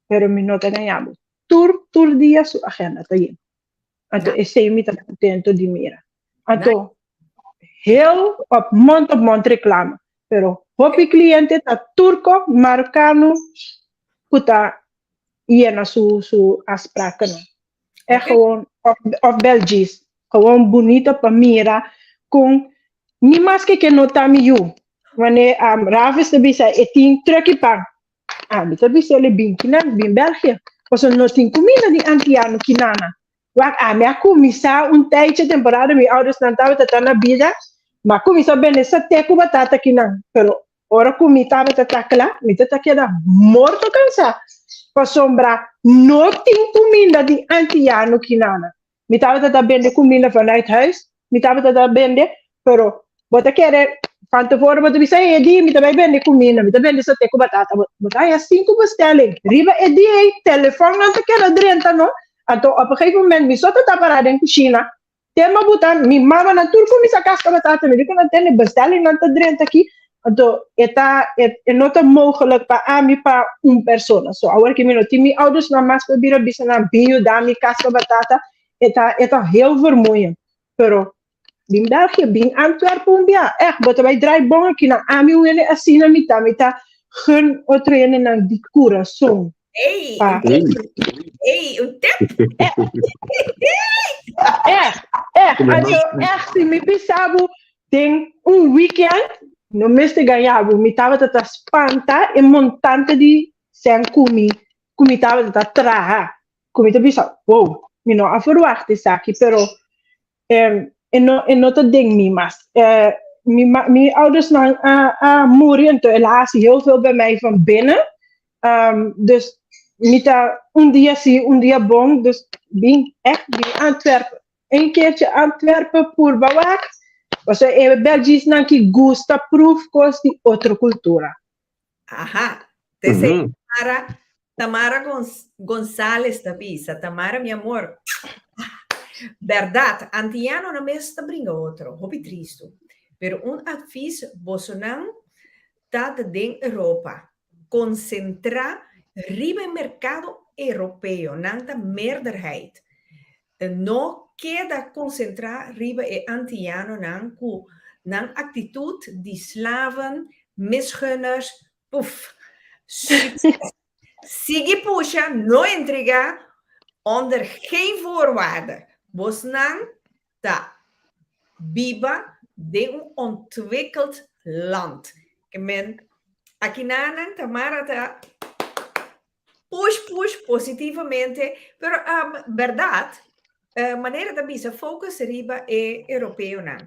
Pero mi no ta gaña bo. Tur, tur dia su agenda ta yen. Anto esei mi ta contento di mira. Anto heel op mond op mond reclame. Pero hopi cliente ta turco, marocano ku ta yena su su afsprakennan. Echt gewoon of, of Belgisch. Gewoon bunita pa mira kon ni maske ke no ta mi yu. Wanneer Ravis ta bisa e tin truckie pan. Ami ta bisa el e bin kinan, bin België. Pasobra no tin kuminda di antiano kinana. Wak, ami a kuminsá un tijdje temporada mi oudersnan tabata ta na bida, m'a kuminsá bende saté ku batata kinan. Pero ora ku mi tabata ta kla, mi ta ta keda morto kansá, pasobra no tin kuminda di antiano kinana. Mi tabata ta bende kuminda vanuit huis, mi tabata ta bende, pero bo ta kere van tevoren bo ta bisa, hey, e dia mi ta bai bende kuminda, mi ta bende saté ku batata. Bo, bo ta haña sinku bestelling. Riba e dia ei, telefonnan ta keda drenta, no? Anto op een gegeven moment mi so ta ta pará den kushina, te mi a buta mi mamanan tur kuminsá kaska batata, mi di ku nan tende bestellingnan ta drenta aki, Anto e ta e, e no ta mogelijk pa ami pa un persona. So awor ki mi no tin mi oudersnan mas pa bira bisa nan bin yuda mi kaska batata, e ta e ta heel vermoeiend. Pero bin België, bin Antwerpen un bia, echt, bo ta bai draai bon aki nan. Ami un hende asina mi ta, mi ta gun otro hendenan di kurason. Ey, Pa un tip. Ey, un tip. Echt, echt. Anto, echt, si mi bisa bo den un weekend, no mester gaña bo, mi tabata ta spanta e montante di sèn ku mi, ku mi tabata ta traha. Ku mi ta bisa, wow, mi no a verwacht esaki, pero e no, e no ta den mi mas. Mi, mi oudersnan a, a muri, anto el a hasi heel veel bij mij van binnen. Dus mi ta un dia si, un dia bon, dus bin echt bin Antwerpen. Een keertje Antwerpen purba wak, pasobra e Belgisnan ki gusta proef kos di otro kultura. Aha, Tesey Tamara, Tamara Gonzales ta bisa, Tamara mi amor, berdad, antianonan mes ta bringa otro, hopi tristu, pero un advies bosonan ta den Europa, konsentrá riba e merkado europeo, nan ta meerderheid. No keda konsentrá riba e antianonan ku nan aktitut di slaven, misgunners, puf. Sukses! Sigui pusha, no entregá, onder geen voorwaarde. Bosnan ta biba den un ontwikkeld land. Ke men akinanan Tamara ta push push positivamente, pero um, berdad, uh, manera ta bisa focus riba e europeonan.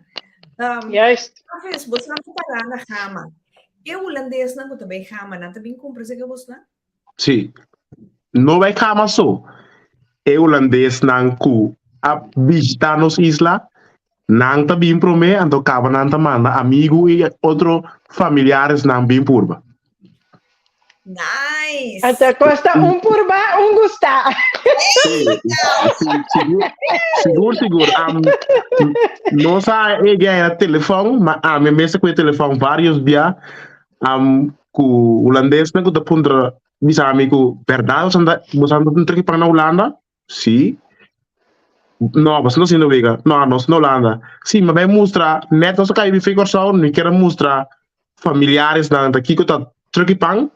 Um, Juist. Afes, bosnan ta para na Gama. E hulandesnan ku ta bay Gama, nan ta bin kumpra seke bosnan? Sí. No bai kama so. E hulandesnan ku a bishitá nos isla, nan ta bin promé, anto kaba nan ta manda amigu i otro familiaresnan bin purba. Nice! Anto kosta un purba, un gusta. Sí, sí, sigur, sigur, sigur. Am, nos a e gana telefòn, ma ami mes a kue telefòn varios bia. Am ku hulandesnan ku ta puntra bisa mi ku bèrdat boso anda boso anda un treki pan na Hulanda? Sí. No, boso no siendo wega. No, nos na Hulanda. Sí, mi a bai mustra nèt nos a kai bife Kòrsou, mi kier a mustra familiaresnan ta kiko ta treki pan.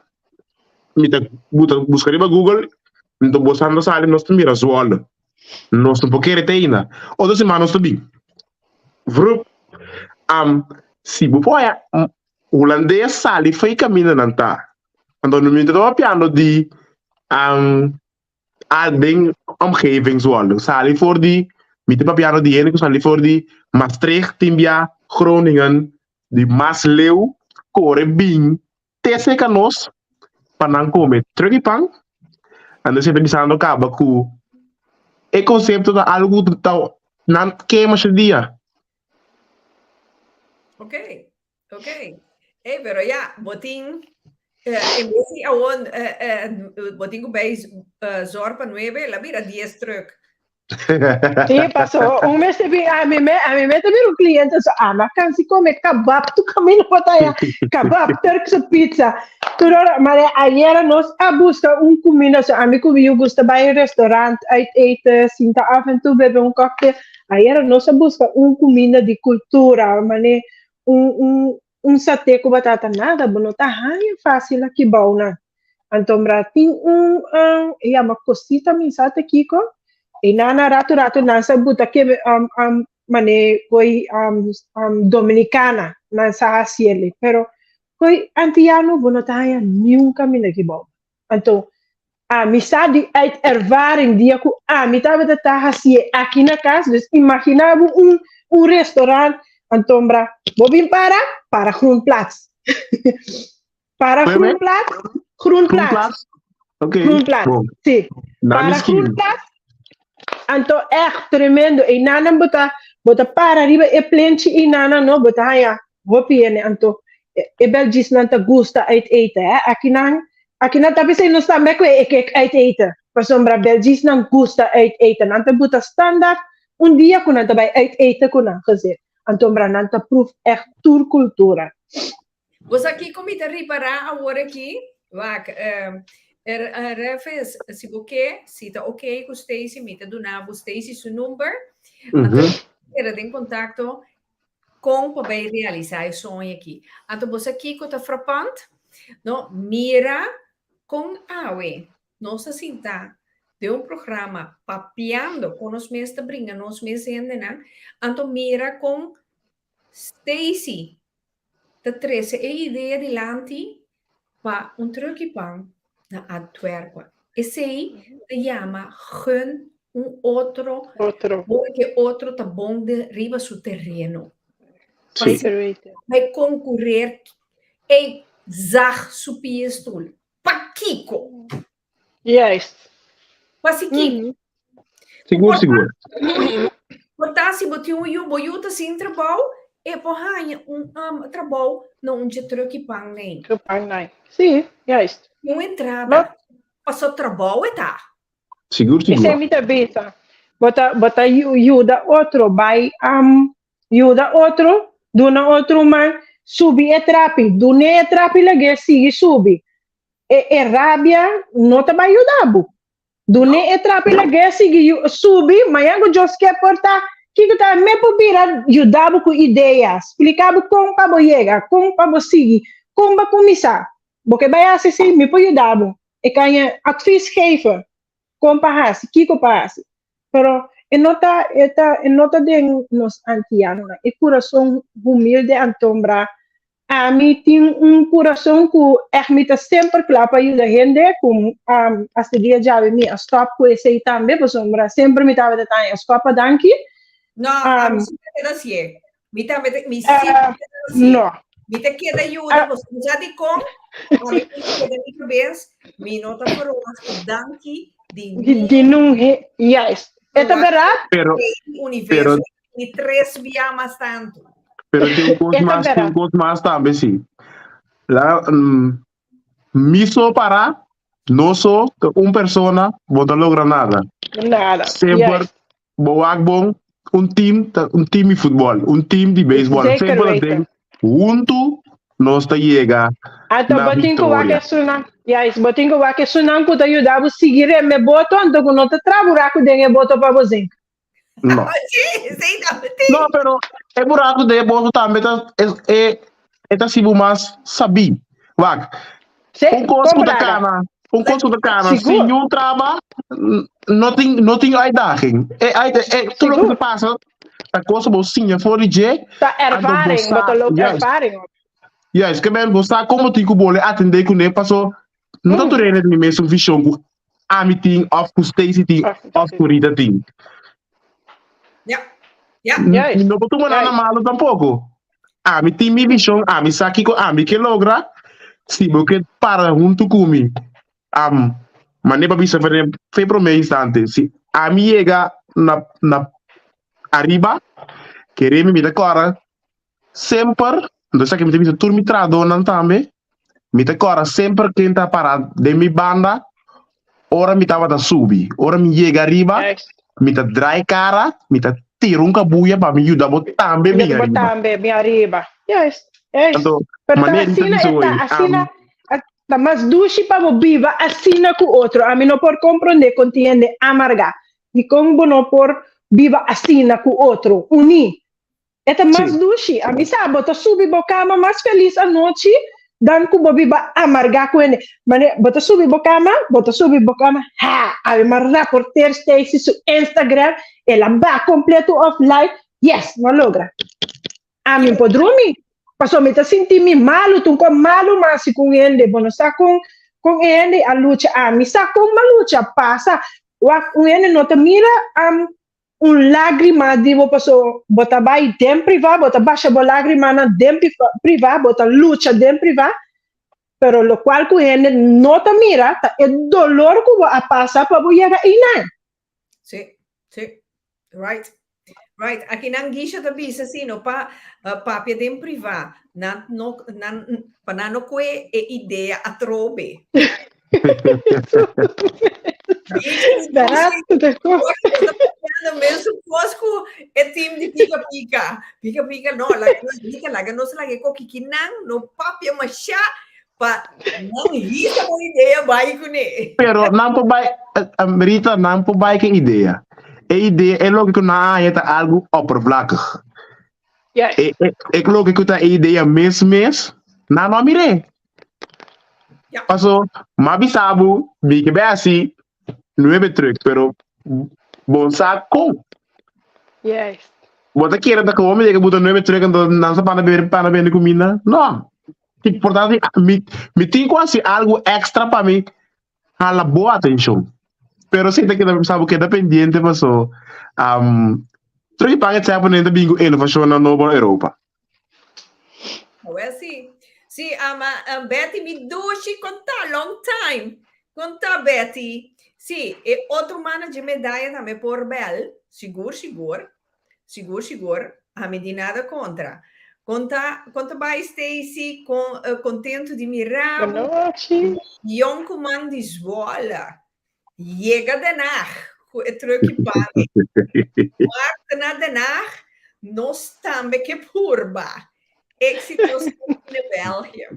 Mi ta buta buska riba Google, nto boso anda sali nos ta mira Zwolle. Nos no por kere te ainda. Otro siman nos ta bin. Vrup. Am, si bo por haya Hulandes sali fo'i kaminda nan ta. Anto mi ta papiando di um, den omgeving Zwolle. Sali for di, mi ta papiando di hende ku sali for di Maastricht, tin bia Groningen, di mas leu, kore bin te serka nos pa nan kome truk i pan. Anto esei ta bisando kaba ku e konsepto ta algu ku ta nan kema su dia. Ok, ok. Hey, pero ja, bo tin, eh, en vez di awon, eh, eh, bo tin ku bij eh, zorg pa nueve, la bira dies truck. Sí, paso un mes te bin, a mi me, a mi me te bin un cliente so, ah, ma kan si come kebab, tu camino batalla, kebab, Turkse pizza. Tur ora, maar ayer nos a busca un comida, so a mi ku mi gusta bij restaurant uit eten, sinta af en toe bebe un cocktail. Ayera nos a buska un kuminda di kultura, mane un un un saté ku batata nada, bo no ta haña fásil aki bou nan. Anto mra tin un um, e yama Cosita mi sa te kiko, e nan a ratu ratu nan sa buta ke um, um, mane koi um, um, dominicana nan sa hasiele, pero koi antiyano bo no ta haña niun kaminda aki bou. Anto, ami sa di uit ervaring dia ku ami tabata ta hasié aki na kas, dus imaginá bo un un restaurant, anto bra, bo bin para, para Groenplaats. Para Wait, wait. Groenplaats, Groenplaats, Groenplaats? Oké, Groenplaats, bon. sí. Na Para miskien. Groenplaats, anto echt tremendo. Einan bo ta, bo ta para riba e plenchi einan no, bo ta haña Hopi hende anto e Belgisnan ta gusta uit eten hè. Akinan akinan ta bisa nos tambe ku e kek uit eten. Pasobra Belgisnan gusta uit eten. Nan ta buta standaard un dia ku nan ta bai uit eten ku nan gezin. Anto bra nan ta proef echt tur kultura. Bo sa kiko mi ta ripará awor aki? Wak, eh, Refes, si bo ke, si ta oké ku Stacy, mi ta duna bo Stacy su number. Anto keda den kontakto Kon pa bai realisá e soño aki? Anto bo sa kiko ta frapant? No, mira kon awe nos ta sintá den un programa papiando kon nos mes ta bringa nos mes hendenan, anto mira kon Stacy ta trese e idea dilanti pa un truki pan na Antwerpen. Esei ta yama gun un otro, Otro. porque otro ta bon de riba su tereno. Sí. Zeker weten. Bai concurreer, ey, zag su pie stoel. Pakiko? Juist. Pasikiko? Sigur, sigur. Por ta si bo tin un yu, bo yu ta sin trabou, e por haña un um, trabou na un dje truck pan nei. Pan nei. Sí, juist. Un entrada. Paso trabou e ta. Sigur, Esei sigur. mi ta bisa. Bo ta, bo ta yuda otro, bai um, yuda otro, duna otro man, subi e trapi, dun'é e trapi lag'é sigui subi. E, e rabia no ta bai yuda bo. Dun'é e trapi lag'é sigui subi, mañan ku Dios ke por ta, kiko ta me por bira yuda bo ku idea, splika bo kon pa bo yega, kon pa bo sigui, kon bo kuminsá. Bo ke bai hasi esei, mi por yuda bo. E kan je advies geven kon pa hasi, kiko pa hasi. Pero e no ta, e ta, e no ta den nos antianonan. E kurason humilde antombra. Ami tin un kurason ku ègt mi ta semper kla pa yuda hende, ku um, hasta dia djawe mi a stòp ku esei tambe, pasobra semper mi tabata taña skòp pa danki. No, ami si ta keda hasié. Mi tambe ta, mi sí ta keda hasié. No. Mi ta keda yuda, bo sa di kon? Mi ta keda mi kabes, mi no ta verwacht danki di Di, di nun he, juist. E ta berat? Pero, universo di tres bia mas tantu. Pero tin un kos E ta mas, tin berat. un kos mas tambe sí. La, mi so para, no so, un persona, bo no logra nada. Nada. Semper Juist. Bo wak bon, un team ta un team di futbol, un team di beisbol. Zeker Semper ta weten. den huntu nos ta yega Anto na bo tin ku wak victoria. esunnan, juist, bo tin ku wak esunnan ku ta yuda bo sigui reme boto, anto ku no ta tra buraku den e boto pa bo zink. No. Sí, sí, tambe tin. No, pero e buraku den e boto tambe ta e e e ta hasi bo mas sabí. Wak, Sí, un kos ku ta kompraga. kana, un kos ku ta kana Sigur. sin niun traba, no tin no tin uitdaging. E uit e tur loke Sigur. ta pasa ta kos ku bo siña for di dje, Ta anto bo ervaring, bo sa, ta loop juist, ervaring op. juist, ke men bo sa kon bo tin ku bole atendé kuné paso no ta tur hende tin e mesun vishon ku ami tin òf ku Stacy tin Òf òf ku Rita tin. Ja. Ja. Juist. No por tuma nada Juist. malo tampoko. Ami tin mi vishon, ami sa kiko ami ke logra. Si bo ke para huntu ku mi, am, mane pa bisa for e prome instante, si ami yega na na ariba, kere mi mi ta kòrda semper, entonces esaki mi ta bisa tur mi trahadónan tambe, mi ta kòrda semper ken ta para den mi banda ora mi tabata subi. Ora mi yega ariba, Juist. mi ta draai kara, mi ta tira un kabuya pa mi yuda bo tambe bin Yuda bo ariba. tambe bin ariba. Juist, juist. Anto, Pero ta manera mi ta asina bisa e ta, hoy, asina, ta mas dushi pa bo biba asina ku otro. Ami no por komprondé kon tin hende amargá. Dikon bo no por biba asina ku otro, uní? E ta mas dushi. Ami sa, bo ta subi bo kama mas felis anochi dan ku bo biba amargá ku hende. Mane, bo ta subi bo kama, bo ta subi bo kama, ha, ami m'a raporteer Stacy su Instagram, el a ba kompleto offline, yes, m'a logra. Ami por drumi, pasobra mi ta sinti mi malu, ta un kos malu m'a hasi ku un hende, bo no sa kon kon e hende a lucha, ami sa kon m'a lucha, pasa, wak un hende no ta mira un lágrima di bo paso bo ta bai den privá, bo ta basha bo lágrimanan den privá, bo ta lucha den privá, pero lokual ku hende no ta mira ta e dolor ku bo a pasa pa bo yega einan. Sí, sí. Right. Right. Aki nan Gisha ta bisa si no pa papia den privá, nan no nan pa nan no kue e idea atrobe. Mesun kos ku e team di Pika Pika. Pika Pika no, laga nos bika, laga nos laga e kokikinan, no papia mashá pa nan hisa bo idea bai kuné. Pero nan por bai, Rita, nan por bai ku e idea. E idea, e loke ku nan a haña ta algu oppervlakkig. E, e, e loke ku ta e idea mes mes, nan no a mir'é. Ja. Paso, m'a bisa bo, mi ke bai hasi nuebe truck, pero bon sa kon. Juist. Bo ta kere ta komo mi yega buta nuebe truck anto nan sa pana bebe pana bende kuminda? No. Importante, mi, mi tin ku hasi algu extra pa mi hala bo atenshon. Pero si ta keda sa bo keda pendiente paso um, truck pan e tsepo ta bin ku inovashonnan nobo na Europa. Well, sí. Sí, ama um, Betty, mi dushi konta, long time. Konta, Betty. Sí, e otro manager medalla tambe por bel, sigur, sigur. Sigur sigur, ami di nada kontra. Kon ta, kon ta bai Stacy? Kon, uh, kontentu di mira bo. Bonochi. Yonkuman di Zwolle. Yega Den Haag ku e truck pan. Marte na Den Haag, nos tambe ke purba. Éxito na België.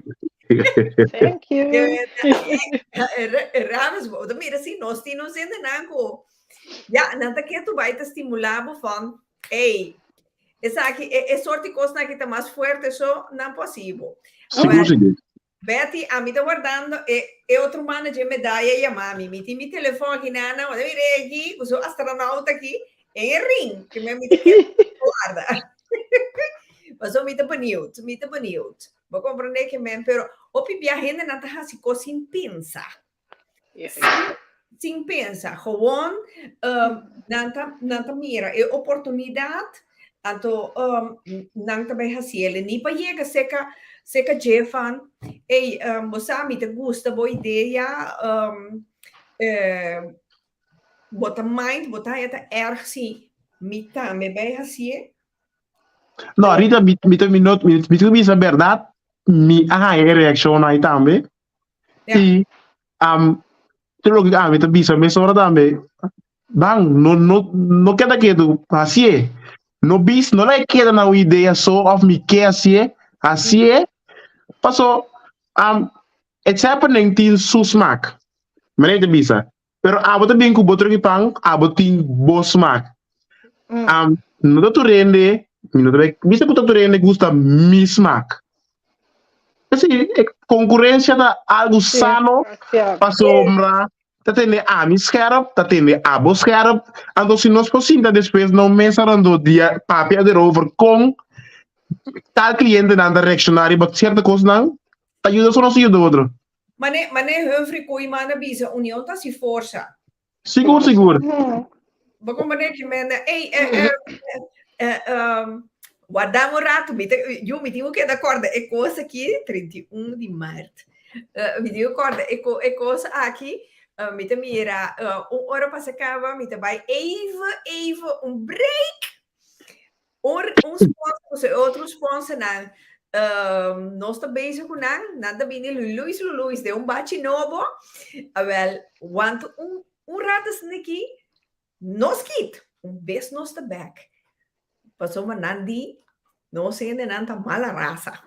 Thank you. Rames, bo ta mira si nos tin nos hendenan ku ya, nan ta ketu bai ta stimulá bo van, ey, esaki, e, e soort di kosnan aki ta mas fuerte so nan por hasi bo. Sigur, sigur. Betty, ami ta wardando e, e otro banda dje medaya yama mi. Mi tin mi telefon aki nana, bo ta mira e aki, ku su astronauta aki, en e ring, ke mi ta warda. Paso mi ta benieuwd, mi ta benieuwd. Bo comprende ke men, pero hopi bia hendenan ta hasi kos sin pensa. Sin pensa. Gewoon um, nan, ta, nan ta mira e oportunidad, anto um, nan ta bay hasiele. Ni pa yega seka, seka dje van, ey, um, bo sa, mi ta gusta bo idea, um, eh, bo ta mind, bo ta haya ta erg si mi tambe bay hasie. No, Rita, mi, mi, mi, no, mi, mi ta bisa berdad, mi a haña e reaccion ahí tambe. Ja. I um, tur loke ami ta bisa mesora tambe, ban, no, no, no keda ketu, hasié. No bis, no laga keda na un idea so of mi ke hasié, hasié. Paso, um, it's happening tin su smaak. Manera ta bisa. Pero abo ta bin ku bo truki pan, abo tin bo smaak. Um, no ta tur hende, mi no ta bai bisa ku ta tur hende gusta mi smaak. Esi, e konkurensia ta algu sano pasobra ta tene ami scherp, ta tene abo scherp. Anto si nos por sinta despues na un mesa rondó dia papia derover kon tal klientenan ta reakshoná riba sierto kosnan, ta yuda so nos ta yuda otro. Mane, mane Humphrey Koeiman a bisa, union ta si forsa. Sigur, sigur. Bo comprende que men, ey, eh, eh, eh, um, guardame un rato, mi te, yo mi tengo que acorda e cosa aquí, 31 di maart. Uh, mi tengo que acorda e, co, e cosa aquí, uh, mi te mira, uh, un ora pasa caba, mi te bai even, even un break. Un, un sponsor, e otro sponsor nan, um, nos ta bezig ku nan, nan ta bini Luis Luis de un bachi nobo. Awel, want un, un rato sniki, nos kit, un bes nos ta back. Pasobra nan di, nos hende nan ta mala rasa.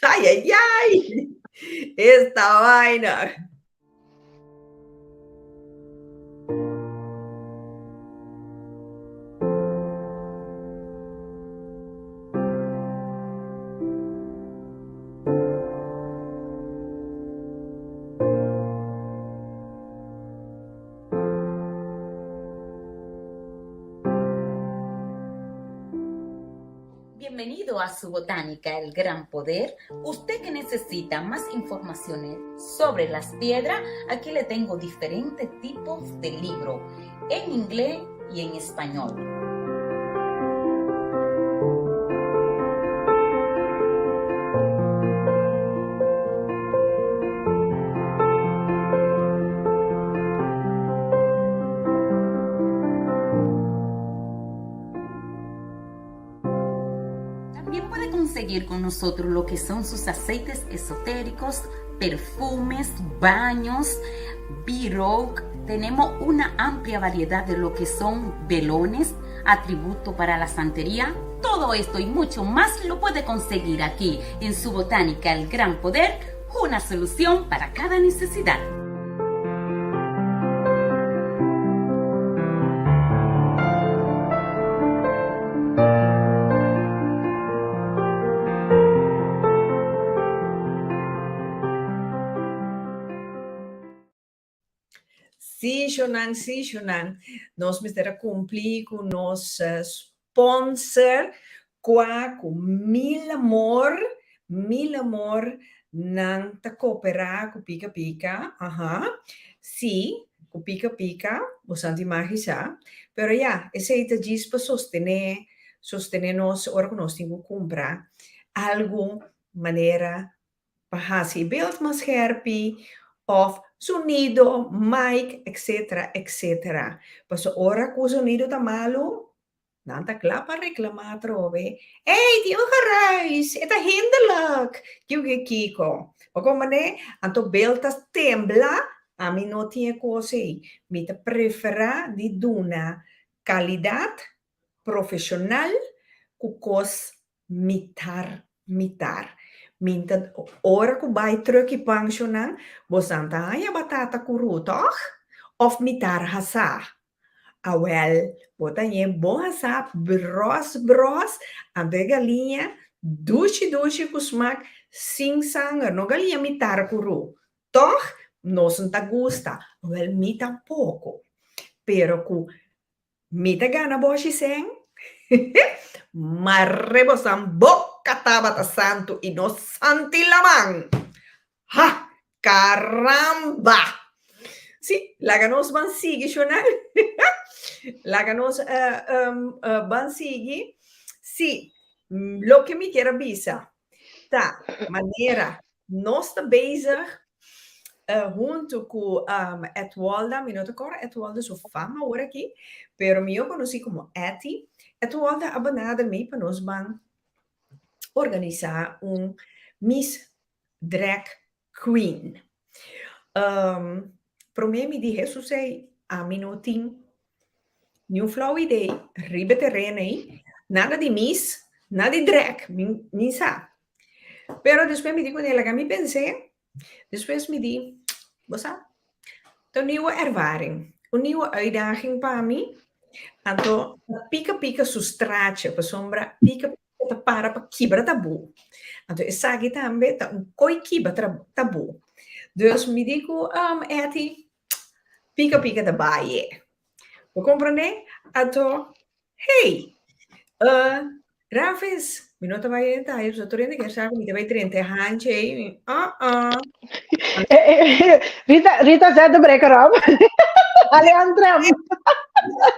Ay, ay, ay. Esta vaina. Bienvenido a su botánica El Gran Poder. Usted que necesita más informaciones sobre las piedras, aquí le tengo diferentes tipos de libro en inglés y en español. También puede conseguir con nosotros lo que son sus aceites esotéricos, perfumes, baños, b Tenemos una amplia variedad de lo que son velones, atributo para la santería. Todo esto y mucho más lo puede conseguir aquí en su botánica El Gran Poder, una solución para cada necesidad. Sí, Shonan, sí, Shonan. Nos mester a cumpli cu nos sponsor cua cu mil amor, mil amor nan ta coopera cu Pica Pica, aha, sí, cu Pica Pica, bo santi magi sa, pero ya, esey ta djis pa sostene, sostene nos ora cu nos tin cu cumpra algo manera pa hasi e beeld mas scherpi of Sonido, mic, etc. Etc. Paso ora ku sonido ta malu, nan ta kla pa reklamá atrobe. Ey, tin un geruis, e ta hinderlijk. Kiu ke kiko. Bo komprendé? Anto bel ta tembla, ami no tin e kos ei. Mi ta preferá di duna kalidat profeshonal ku kos mitar mitar. Min ta ora ku bai truck i panshonan, bosan ta haña batata kurú, tòg? Òf mitar hasá? Awèl, bo ta hañ'é bon hasá, bròs bròs, anto e galiña dushi dushi ku smak, sin sanger, no galiña mitar kurú, tòg? Nos no ta gusta, awèl mi tampoko. Pero ku Mi ta gana boshi sen. Mare bosan boka tabata santu i no santi laman. Ha! Karamba! Si, laga nos ban sigui, shonal. Laga nos ban sigui. Si, loke mi kier a bisa ta manera Nos ta bezig huntu ku Edwalda, mi no ta kòrda Edwalda su fam awor aki, pero mi yo konosí komo Etty. Edwalda a benader mi pa nos ban organisá un Miss Drag Queen. Promé mi di Hesus ei, ami no tin niun flou idee riba e tereno ei, nada di Miss, nada di drag, mi sa. Pero despues mi di kuné, laga mi pens'é. Despues mi di, bo sa, ta un nieuwe ervaring, un nieuwe uitdaging pa mi. Anto ta pika pika su straatje, pasobra pika pika ta para pa kibra tabú. Anto esaki tambe ta un koi kibra tabú. Dus mi di ku Etty, pika pika ta bai e. Bo komprendé? Anto Hey! Uh, Rafis, mi no ta bai den detaye, pasobra tur hende kier sa ku mi ta bai drenta e hanchi ei. Mi, uh uh. Rita, Rita zet de breker op. Alejandra.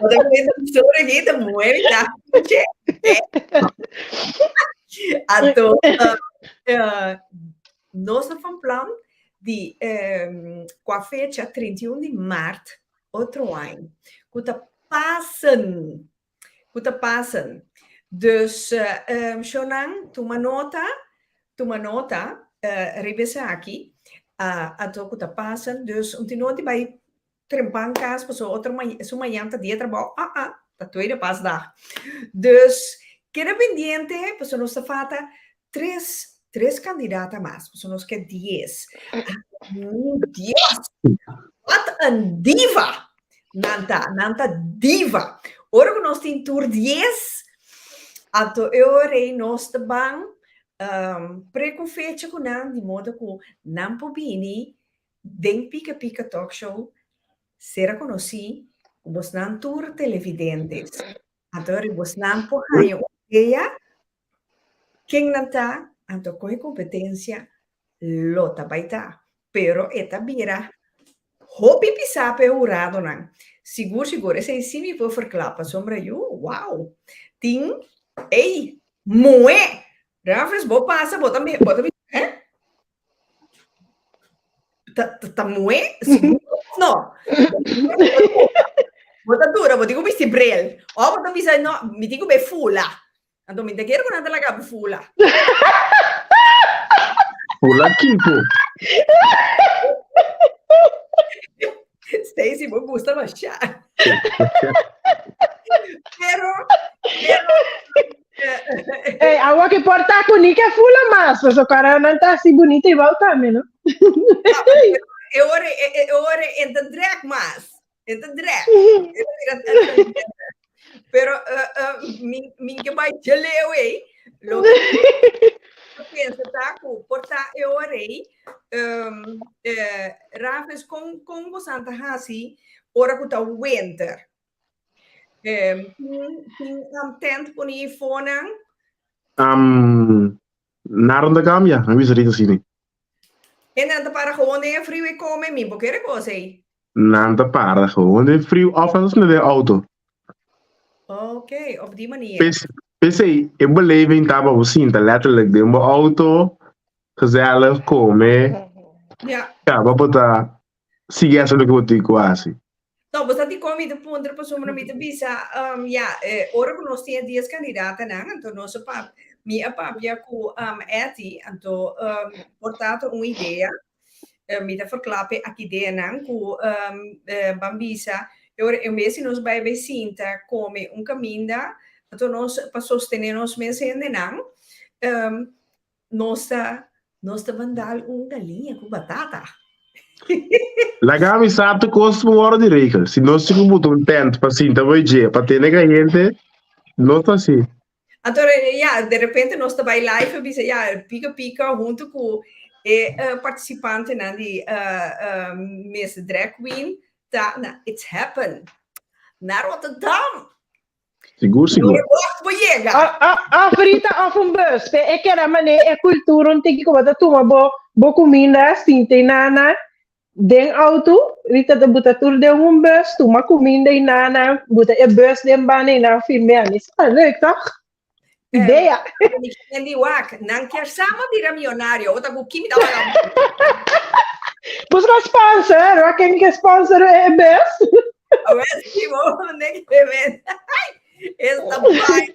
Bo ta kere ta sobre aki, ta mueve ta. Che. Anto, uh, uh, nos ta van plan di um, kua fecha 31 di maart otro aña ku ta pasen, ku ta pasen. Dus shownan tuma nota, tuma nota riba esaki, anto ku ta pasen. Dus un tin noti bai trempan kas pasobra otro su mañan ta dia trabou, ah ah, ta tweede paasdag. Dus keda pendiente pasobra nos ta falta tres, tres kandidata mas, pasobra nos ke dies. Mi Dios! Wat een diva! Nan ta, nan ta diva. Ora ku nos tin tur dies, anto e ora ei nos ta ban um, pre ku fecha ku nan, di modo ku nan por bini den Pika Pika Talk Show, sera konosí ku bosnan tur televidentes. Anto ora bosnan por haña un idea Ken nan ta, anto kon e kompetensia lo ta bai ta. Pero e ta bira hopi pisá pa e huradonan. Sigur sigur, esei sí mi por verklap, pasobra yu, wow! Tin, ey, muhé! Rafes, bo pasa, bo ta bo ta bisa, hè? Ta, ta, ta muhé? Sigur òf no? Bo ta dura, bo tin ku bisti bril. Òf bo ta bisa, no, mi tin ku bai fula. Anto mi ta kere ku nan ta laga bo fula. Fula kiko? Stacy, bo gusta masha. Pero, pero, Hey, awa que porta ku ni que fula mas, so cara nan ta así bonita igual tambe, no? E ora, e ora enta drek mas. E ta drek. E ta bira Pero uh, uh, min, min ke bai dje leu ei. Lo ke pensa ta ku por ta e ora ei, um, eh, Rafes, kon, kon bosan ta hasi ora ku ta winter? Um, tin, tin um, tent poni fonan? Um, Nada no ta cambia, mi bisa Rita asina. E nan ta para gewoon den e friu e come, mi bo kere cos ei. Nan ta para gewoon den friu of nan ta sinta den auto. Ok, op die manier. Pes, pesey e beleving ta pa bo sinta letterlijk den bo auto, gezellig, come, Ja. caba bo ta. Sigui hasi loke bo tin ku hasi. No, bo sa dikon mi ta puntra pasobra mi ta bisa, um, ya, eh, ora ku nos tin e dies kandidatanan, anto nos a pap, mi a papia ku um, Etty, anto um, por ta ta un idea, eh, mi ta verklap e ak ideanan ku um, eh, ban bisa, e ora en bes di nos bai bai sinta kome un kaminda, anto nos pa sostené nos mes hendenan, um, Nos ta nos ta ban dal un galiña ku batata. Laga mi sa tur kos por wòrdu di regel. Si nos tin ku buta un tent pa sinta bo dje pa tene kayente, no ta asi. Anto ya, de repente nos ta bai live a bisa ya pika pika huntu ku e partisipantenan di Miss Drag Queen ta na It's Happen na Rotterdam. Sigur, sigur. Lora bocht bo yega. Of Rita of un bus. Pe e keda mane e kultura un tiki ku bo ta tuma bo bo kuminda sinta i nana den auto. Rita ta buta tur den un bus, tuma kuminda i nana, buta e bus den banda i nan firmea. Mi sa leuk toch? Idea. Mi di wak, nan kier sa mi a bira millonario, ota ku kimi ta wak. Busca sponsor, wak ken ke sponsor e bus. Awel si bo nek men. Esta bai.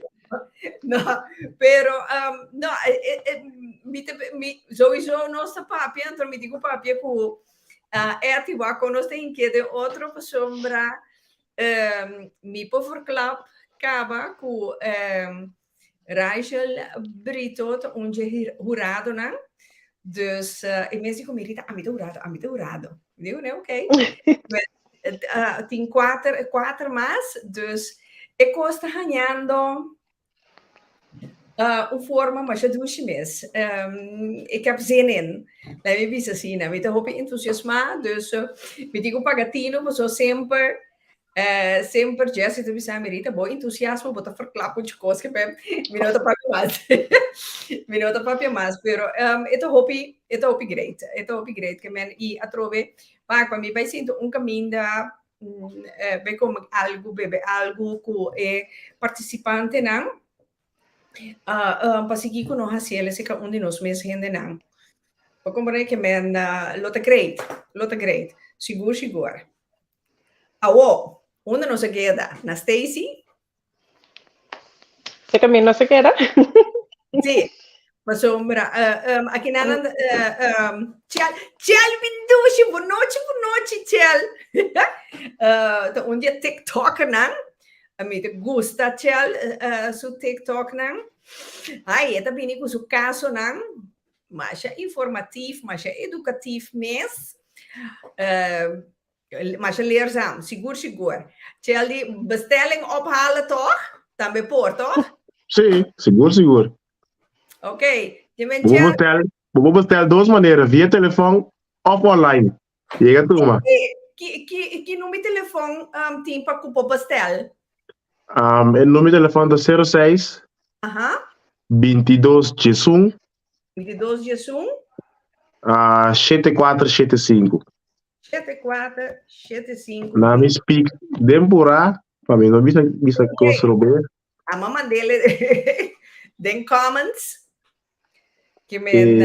No, pero um, no, e, e, mi te, mi, sowieso nos ta papia, anto mi digo papia ku uh, Etty wak nos ta inquiete otro pasobra Mi por verklap kaba ku Rachel Brito ta un dje huradonan. Dus e mes di ku mi, Rita, ami ta hurado, ami ta hurado. Mi digo, nee, oké. Tin kuater, kuater mas, dus e kos ta hañando Un forma masha dushi mes. Ik heb zin in. Laat mi bisa asina. Mi ta hopi entusiasmá, dus mi tin ku paga tino pasobra semper, semper Jessy ta bisa mi, Rita, bo entusiasmo bo ta verklap muchu kos ke mi no ta papia mas. Mi no ta papia mas, pero e ta hopi, e ta hopi great. E ta hopi great ke men i atrobe, wak, pa mi bai sinti un kaminda Bai kome algu, bebe algu ku e partisipantenan pa sigui ku nos hasi el esei un di nos mes hendenan. Bo komprende ke men lo ta great, lo ta great, sigur sigur. Awo, unda nos a keda? Na Stacy? Se camino se queda. Sí. Pasobra, uh, um, aki nan, uh, um, Chel, Chel mi dushi, bonochi, bonochi, Chel. uh, ta un dia TikToker nan. A mi te gusta Chel uh, su TikTok nan. Ai, e ta bini ku su kaso nan. Masha informatief, masha educatief mes. Uh, Masha leerzaam, sigur sigur. Cheldy, bestelling ophalen toch? Tambe por, toch? Sí, sigur sigur. Ok, je men Bo Chel. bestel, bo bestel dos manera, via telefon of online. Yega tuma. Ki, ki, ki numero telefon um, tin pa ku por bestel? Um, e numero telefon ta 06 Aha. 22 11 22 11 uh, 7475. 7, 4, 7, 5. Na mi speak den pura, pa mi no bisa bisa kos robe. Ama mandele den comments. Que men,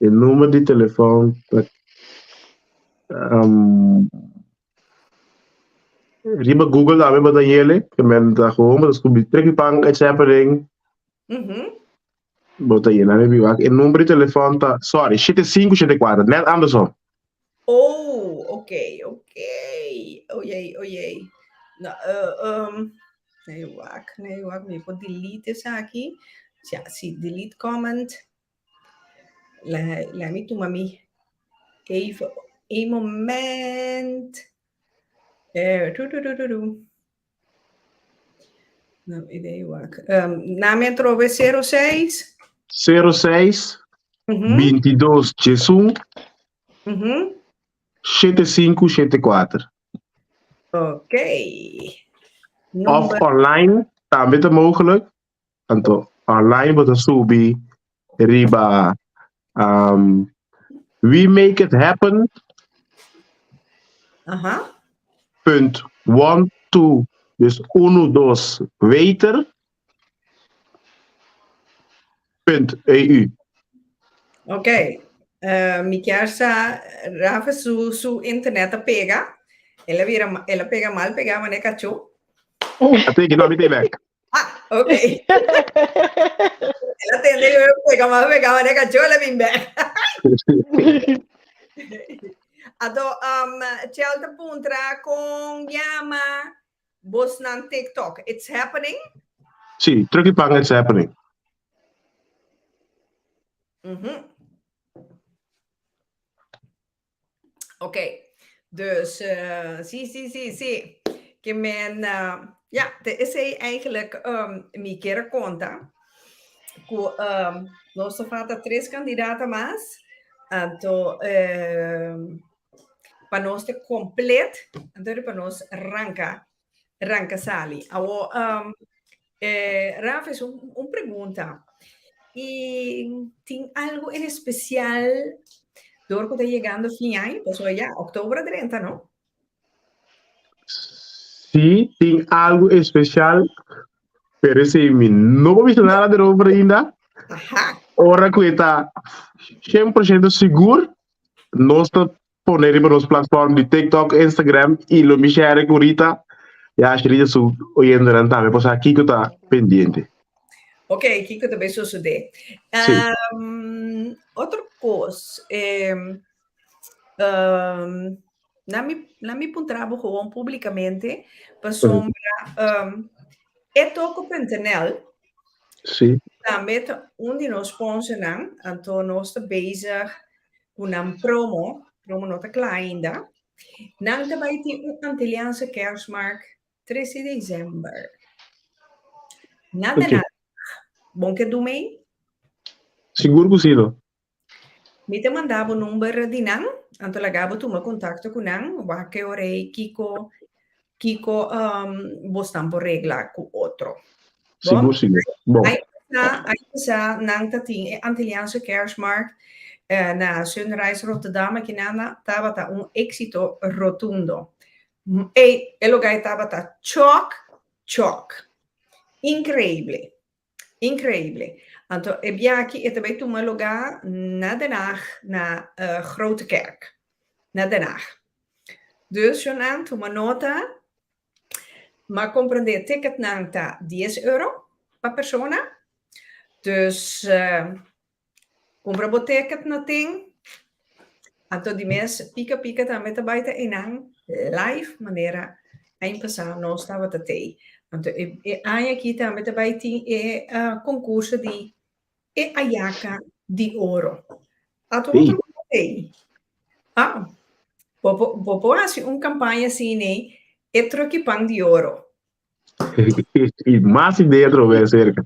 E, e numero di telefon ta um, riba Google tambe bo ta yele, ke men ta gewoon bo ta skubi Treki Pan It's Happening. Bo ta yena mi biwak. E number di telefon ta, sorry, shete sinku shete kuater, net andersom. Oh, ok, ok. Oh jee, oh jee. No, uh, um, nee, wak, nee, wak. Mi por delete esaki. Ja, si, delete comment. La, la mi tuma mi even een moment. Eh, tu, tu, tu, tu, tu. No, idee wak. Um, nami atrobe 06. 06 22 11 75 74. Ok. Of online tambe ta mogelijk. Anto online bo ta subi riba um, We Make It Happen. Aha. Punt one two, dus uno dos waiter. Punt EU. Oké. Mi kier sa Rafa su su internet a pega. El a bira el a pega mal pega mane kachó. A tiki no mi te bek. Ah, ok. El a tende que pega mal pega mane kachó el a bin bek. Ato um, Chel ta puntra kon yama bosnan TikTok. It's happening? Sí, Trucky Pan it's happening. Oké, dus uh, sí, sí, sí, sí. Ke men, uh, ja, te esei eigenlijk um, mi kier konta. Ku um, nos ta falta tres kandidata mas. Anto, um, pa nos te komplet, anto pa nos ranka Ranka sali. Awo, um, eh, Rafa, es un, un pregunta. Y tin algo en especial door ku ta llegando fin año? Paso ya, oktober 30, no? Sí, tin algo especial, pero ese mi no por bisa nada erover ainda. Aha. Ora ku e ta 100% sigur, nos ta pone riba nos platform di TikTok, Instagram y lo mi share cu Rita. Ya Rita su oyentenan tambe por sa kico ta pendiente. Ok, kico ta bay sucede. Sí. Otro cos, um, na mi, na mi puntra bo gewoon publicamente, pasobra e toko punt nl tambe ta un di nos sponsornan, anto nos ta bezig ku nan promo, promo no ta kla ainda, nan ta bai tin un Antilliaanse Kerstmarkt 13 di december. Na Den Haag. Bon ke du mei? Sigur ku si no. Mi ta manda bo number di nan, anto laga bo tuma kontakto ku nan, wak ke ora ei kiko kiko bosnan por regla ku otro. Bon? Sigur, sigur. Bon. Ai sa, ai sa, nan ta tin e Antilliaanse Kerstmarkt eh, na Sunrise Rotterdam aki nan tabata un éxito rotundo. Ei, e lugar tabata chok, chok. Increíble. Increíble. Anto e biaki e ta bai tuma lugar na Den Haag, na uh, Grote Kerk. Na Den Haag. Dus, Jonan, tuma nota. Ma comprende ticketnan ta 10 euro pa persona. Dus uh, Kumpra bo ticket na tin. Anto di mes Pika Pika tambe ta bai ta einan live manera aña pasá nos tabata tei. Anto e e aña aki tambe ta bai tin e concurso di e Ayaka di Oro. Ato otro cosa tei. Ah, bo por bo por hasi un campaña asina e trucky pan di oro. Y mas idea trove cerca.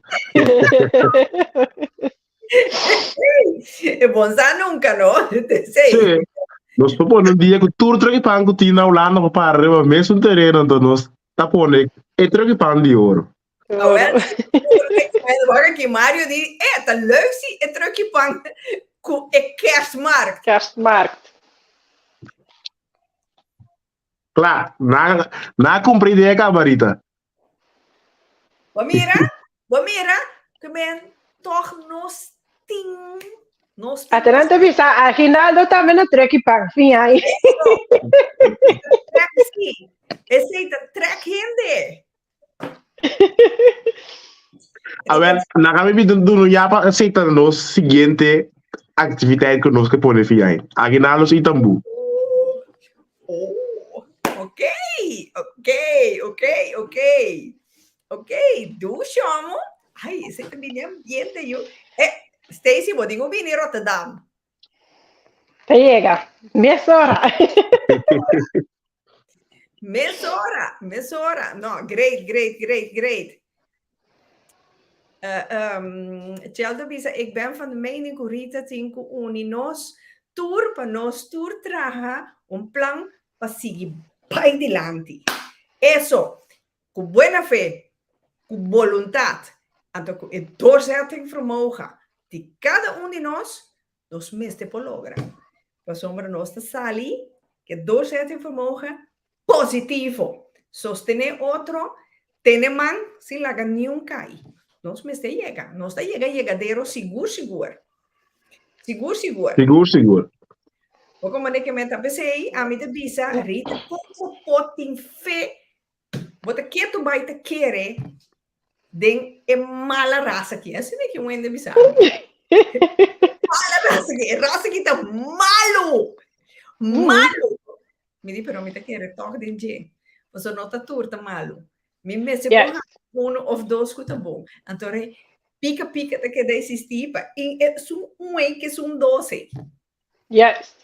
E bon sa nunca, no? Sí. Sí. Nos por pone un dia ku tur truck pan ku tin na Hulanda pa para riba mesun tereno, entonces nos ta pone e truck pan di oro. Awel, wak aki Mario di, eh, ta leuk si e truck pan ku e kerstmarkt. Kerstmarkt. Kla, nan, nan a kumpra idea kaba, Rita. Bo mira, bo mira, ku men tòg nos tin, nos tin. Ata nan ta bisa, Aginaldo tambe na trek i pan, fin ai. Trek si, esei ta trek hende. A ver, nan a bibi dunu ya pa acepta nos siguiente actividad ku nos ke pone fin ai. Aguinaldo i tambú. Oh, ok, ok, ok, ok. Ok, douche, amo. Ai, esei ta bini ambiente, yo. Eh, Stacy, bo tin ku bini Rotterdam. Ta yega. Mesora. Mesora, mesora. No, great, great, great, great. Uh, um, Cheldo bisa, ik ben van de mening ku Rita tin ku uni nos tur pa nos tur traha un plan pa sigui bai dilanti. Eso, ku buena fe, ku boluntat, anto ku e doorzettingsvermogen di kada un di nos, nos mester por logra. Pasobra nos ta sali ku e doorzettingsvermogen positivo. Sostené otro, tene man sin laga niun kai. Nos mester yega. Nos ta yega yegadero sigur sigur. Sigur, sigur. Sigur, sigur. Bo komprendé ke men ta p'esei ami ta bisa Rita kon bo por tin fe bo ta ketu bai ta kere den e mala rasa aki. Asina ki un hende bisa mi. Mala rasa aki. E rasa aki ta malu. Malu. Mi di, pero mi ta kere tòg den dje. Pasobra no ta tur ta malu. Mi mester por haña uno òf dos ku ta bon. Anto rei pika pika ta keda eksistí pa in esun un ei ku esun dos ei. Yes.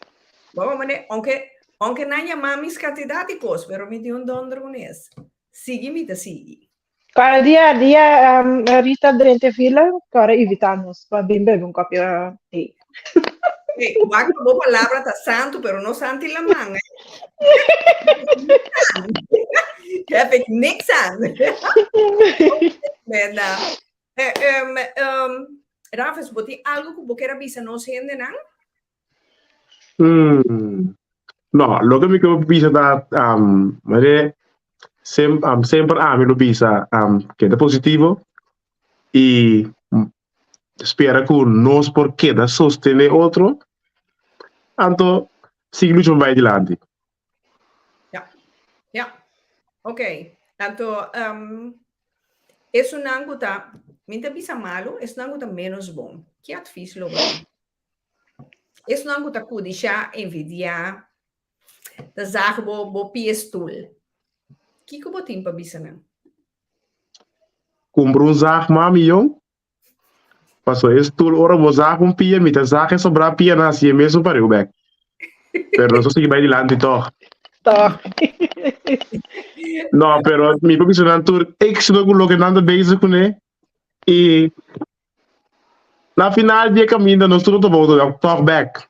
Bo a manera, aunke, aunke nan yama mi skantidat di kos, pero mi tin un dònder unes. Sigui mi ta sigui. Kada dia dia um, Rita drenta fila, kora invita nos pa bin bebe un kopi thee. Hey, wak bo palabra ta santu, pero no santi laman, eh? Heb ik niks aan. Mena. Eh, um, um, Rafes, bo tin algo ku bo kier a bisa nos hendenan? Mm. No, loke mi ke bisa ta, um, mare, sem, um, semper ami lo bisa, um, keda positivo i spera ku nos por keda sostené otro, anto sigui lucha pa bai dilanti. Ja, ja. Ok. Anto, um, esunnan ku ta, mi ta bisa malu, esunnan ku ta menos bon. Ki advies lo bo duna? Esnan ku ta kudishá, envidiá, ta zag bo bo pie stul. Kiko bo tin pa bisa nan? Kumpra un zag mami yong. Paso e stul ora bo zag un pia, mi ta zag e sobrá pianan hasi e mesun pareu bèk. Pero nos ta sigui bai dilanti tòg. Tòg. No, pero mi por bisa nan tur éksito ku loke nan ta bezig kuné i Na final di e kaminda nos tur ta bou tòg bèk.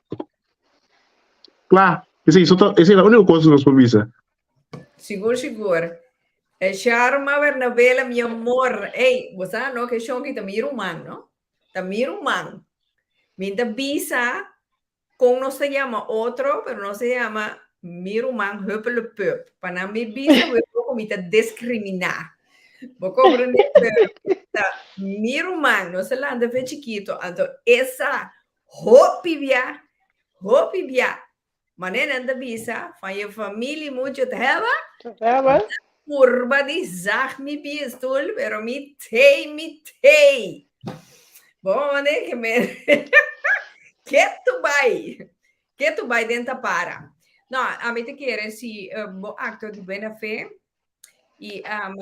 Kla, esei so ta, esei ta úniko kos ku nos por bisa. Sigur, sigur. E Sharma Bernabela, mi amor. Ey, bo sa no ke shonki ta mi ruman, no? Ta mi ruman. Mi ta bisa Kon nos ta yama otro, pero nos ta yama mi ruman huppelepup. Pa nan mi bisa bo ku mi ta diskriminá. Bo komprendé? Pero ta mi ruman, nos a lanta fe chikito, anto esa hopi bia, hopi bia. Manera nan ta bisa, van je familie moet je het hebben. Hebben. Purba di zag mi piestul, pero mi tei, mi tei. Bon, wanneer ke men ketu bai, ketu bai den ta para. No, ami te kere si eh, bo acto di buena fe i um,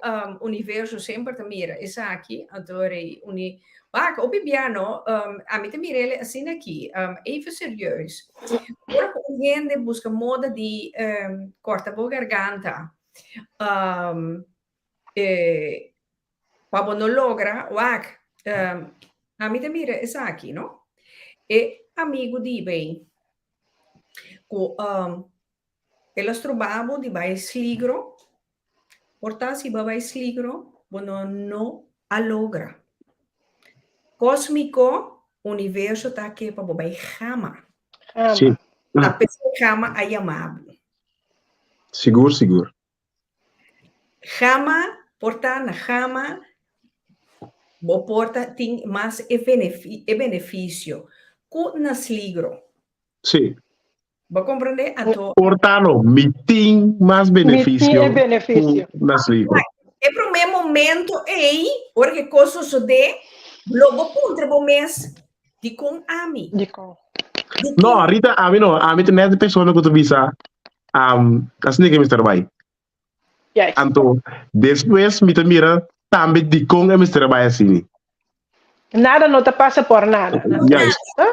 um, universo semper ta mira esaki, anto rei uni Wak, hopi bia no, um, ami ta mira ele asina aki, um, even serieus. Ora ku un hende buska moda di um, korta bo garganta, um, eh, pa bo no logra, wak, um, ami ta mira esaki, no? E amigu di bay, ku um, el a stroba bo di bai sligro, Por ta si bo bai sligro, bo no no a logra. Kosmiko, universo ta ke pa bo bai gama. Sí. Ta p'esei gama a yama bo. Sigur, sigur. Gama, por ta na gama, bo por ta tin mas e e benefisio ku na sligro. Sí. Bo comprende? Anto. Por tanto, mi tin mas beneficio. Mi tin e beneficio. Ku na sligro. E promé momento ei, ora ku e kos sosodé, lo bo puntra bo mes, Dikon ami? Dikon? No, Rita, ami no. Ami ta net e persona ku ta bisa, um, asina ke mester bai. Juist. Anto, despues mi ta mira tambe dikon e mester a bai asini. Nada no ta pasa por nada. Juist. Huh?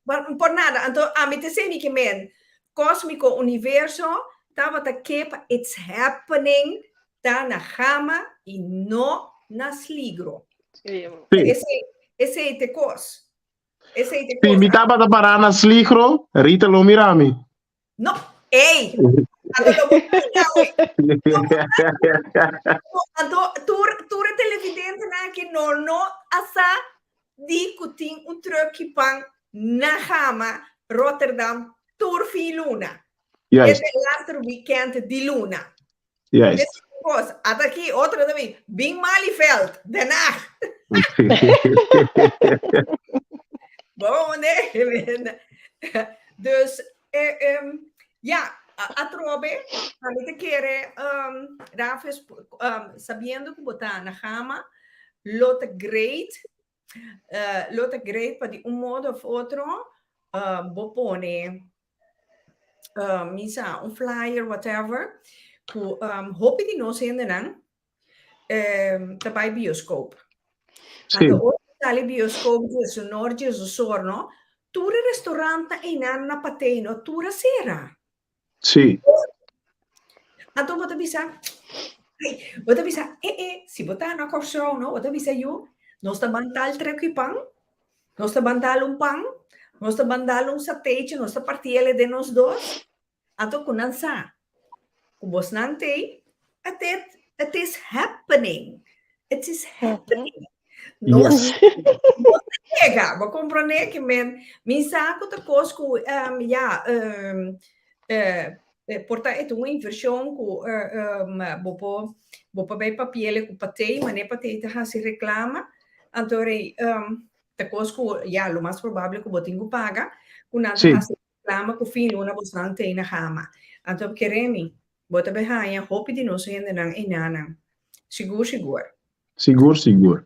Por, por nada. Anto, ami ta semi ke men kosmiko universo tabata ke pa it's happening ta na gama i no na sligro. Sí. Esei, esei te kos. Esei te Si kos. mi tabata pará na sligro, Rita lo mira mi. No, ey! Anto lo bo mira we. Anto tur tur e televidentenan aki no no a sa di ku tin un truckje pan na Gama, Rotterdam, tur fin luna. Juist. E de laster weekend di luna. Juist. Des kos. Ata aki otro ta bin, bin Malieveld, Den Haag. Bon, nee. Dus, eh, ja, atrobe, ami ta kere, Rafis, sabiendo ku bo ta na Gama, lo ta great, lo ta great pa di un modo of otro, bo pone, mi sa, un flyer, whatever, ku hopi di nos hendenan ta bai bioscoop. Sí. Anto ora sali bioscoop djesunor, djesusor, no, tur e restaurantnan einan na Patei, no, tur a sera. Sí. Anto bo ta bisa, ai, bo ta bisa, eh, eh, si bo ta na Kòrsou, no, bo ta bisa yu, nos ta ban tal trek pan, nos ta ban dal un pan, nos ta ban dal un sateitje, nos ta parti ele den nos dos. Anto ku nan sa ku bosnan t'ei, it it it is happening. It is happening. Nos nos ta yega, bo komprondé ke men mi sa ku ta kos ku um, ya um, eh, por ta e ta un invershon ku um, bo por bo por bai papiele ku Patey, manera Patey ta hasi reklama, anto rei um, ta kos ku ya lo mas probable ku bo tin ku paga, ku nan ta hasi Clama cu fin luna bosnan tei na hama. Anto kere mi, bo ta bay haña hopi di nos hendenan einanan. Sigur sigur. Sigur sigur.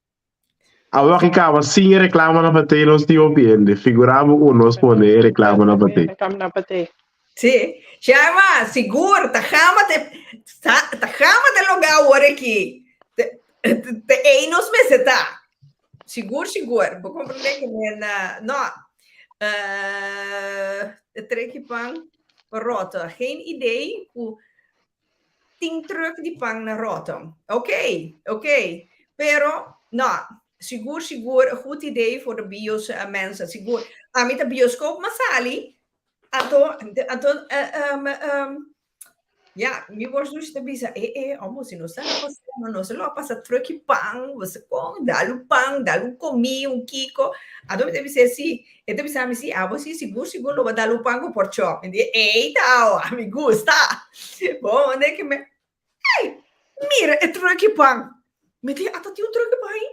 Awor ki caba sin e reclamo na patey nos tin hopi hende. Figura bo cu nos pone e reclamo na patey. Reclamo na patey. Si. Shama, sigur, ta hama te, ta, ta hama te loga awor aki. Te, te ei nos mester ta. Sigur, sigur. Bo comprende que men, no. Uh, treki pan pa roto. Geen idee ku tin truck di pan na roto. Oké, oké. Pero, no, sigur, sigur, goed idee voor de bios uh, mensen. Sigur. A mi ta bioscoop masali. Anto, anto, uh, um, um, Ja, mi worst dus ta bisa, eh, eh, amo, si nos ta na paseo, nos lo pasa truck pan, bo kon, dal un pan, dal un comí, un kiko. Anto mi ta bisa si, e ta bisa mi si, abo si, sigur, sigur lo ba dal un pan ku pork chop. Mi di, ey tao, a mi gusta. Bon, ande ke me, ey, mira e truck pan. Mi di, ata tin un truck pan ahí?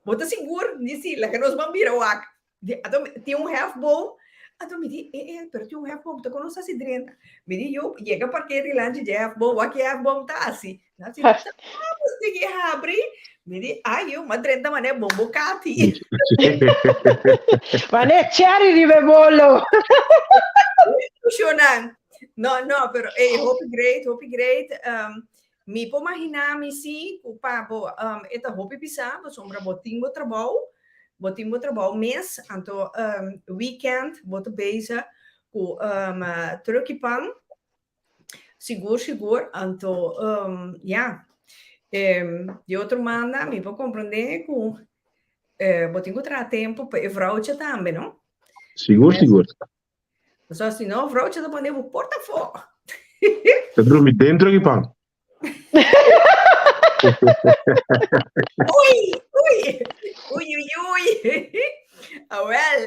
Bo ta sigur? Mi di, si, laga nos ban bira wak. Di, ato tin un hefboom. Ato mi di, eh, eh, pero tin un hefboom, ta kono sa si drenta. Mi di, yo, yega parkeer dilanti dje hefboom, wak e hefboom ta hasi. Na si, ta vamos digi habri. Mi di, ay, yo, ma drenta mane bombo kati. Mane cherry riba e bolo. Shonan. No, no, pero hey, hopi great, hopi great. Um, mi por imaginá mi sí, ku pa bo, um, e ta hopi pisá, pasobra bo tin bo trabou, Bo tin bo trabou mes, anto weekend bo ta bezig ku truck pan, sigur sigur, anto ya, di otro manda mi por komprendé ku bo tin ku traha tempu pa e vrouwtje tambe no. Sigur sigur. Pasobra si no vrouwtje ta pone bo porta afó. Ta drumi dentro di pan. Ui, ui, ui, ui, ui. Awel.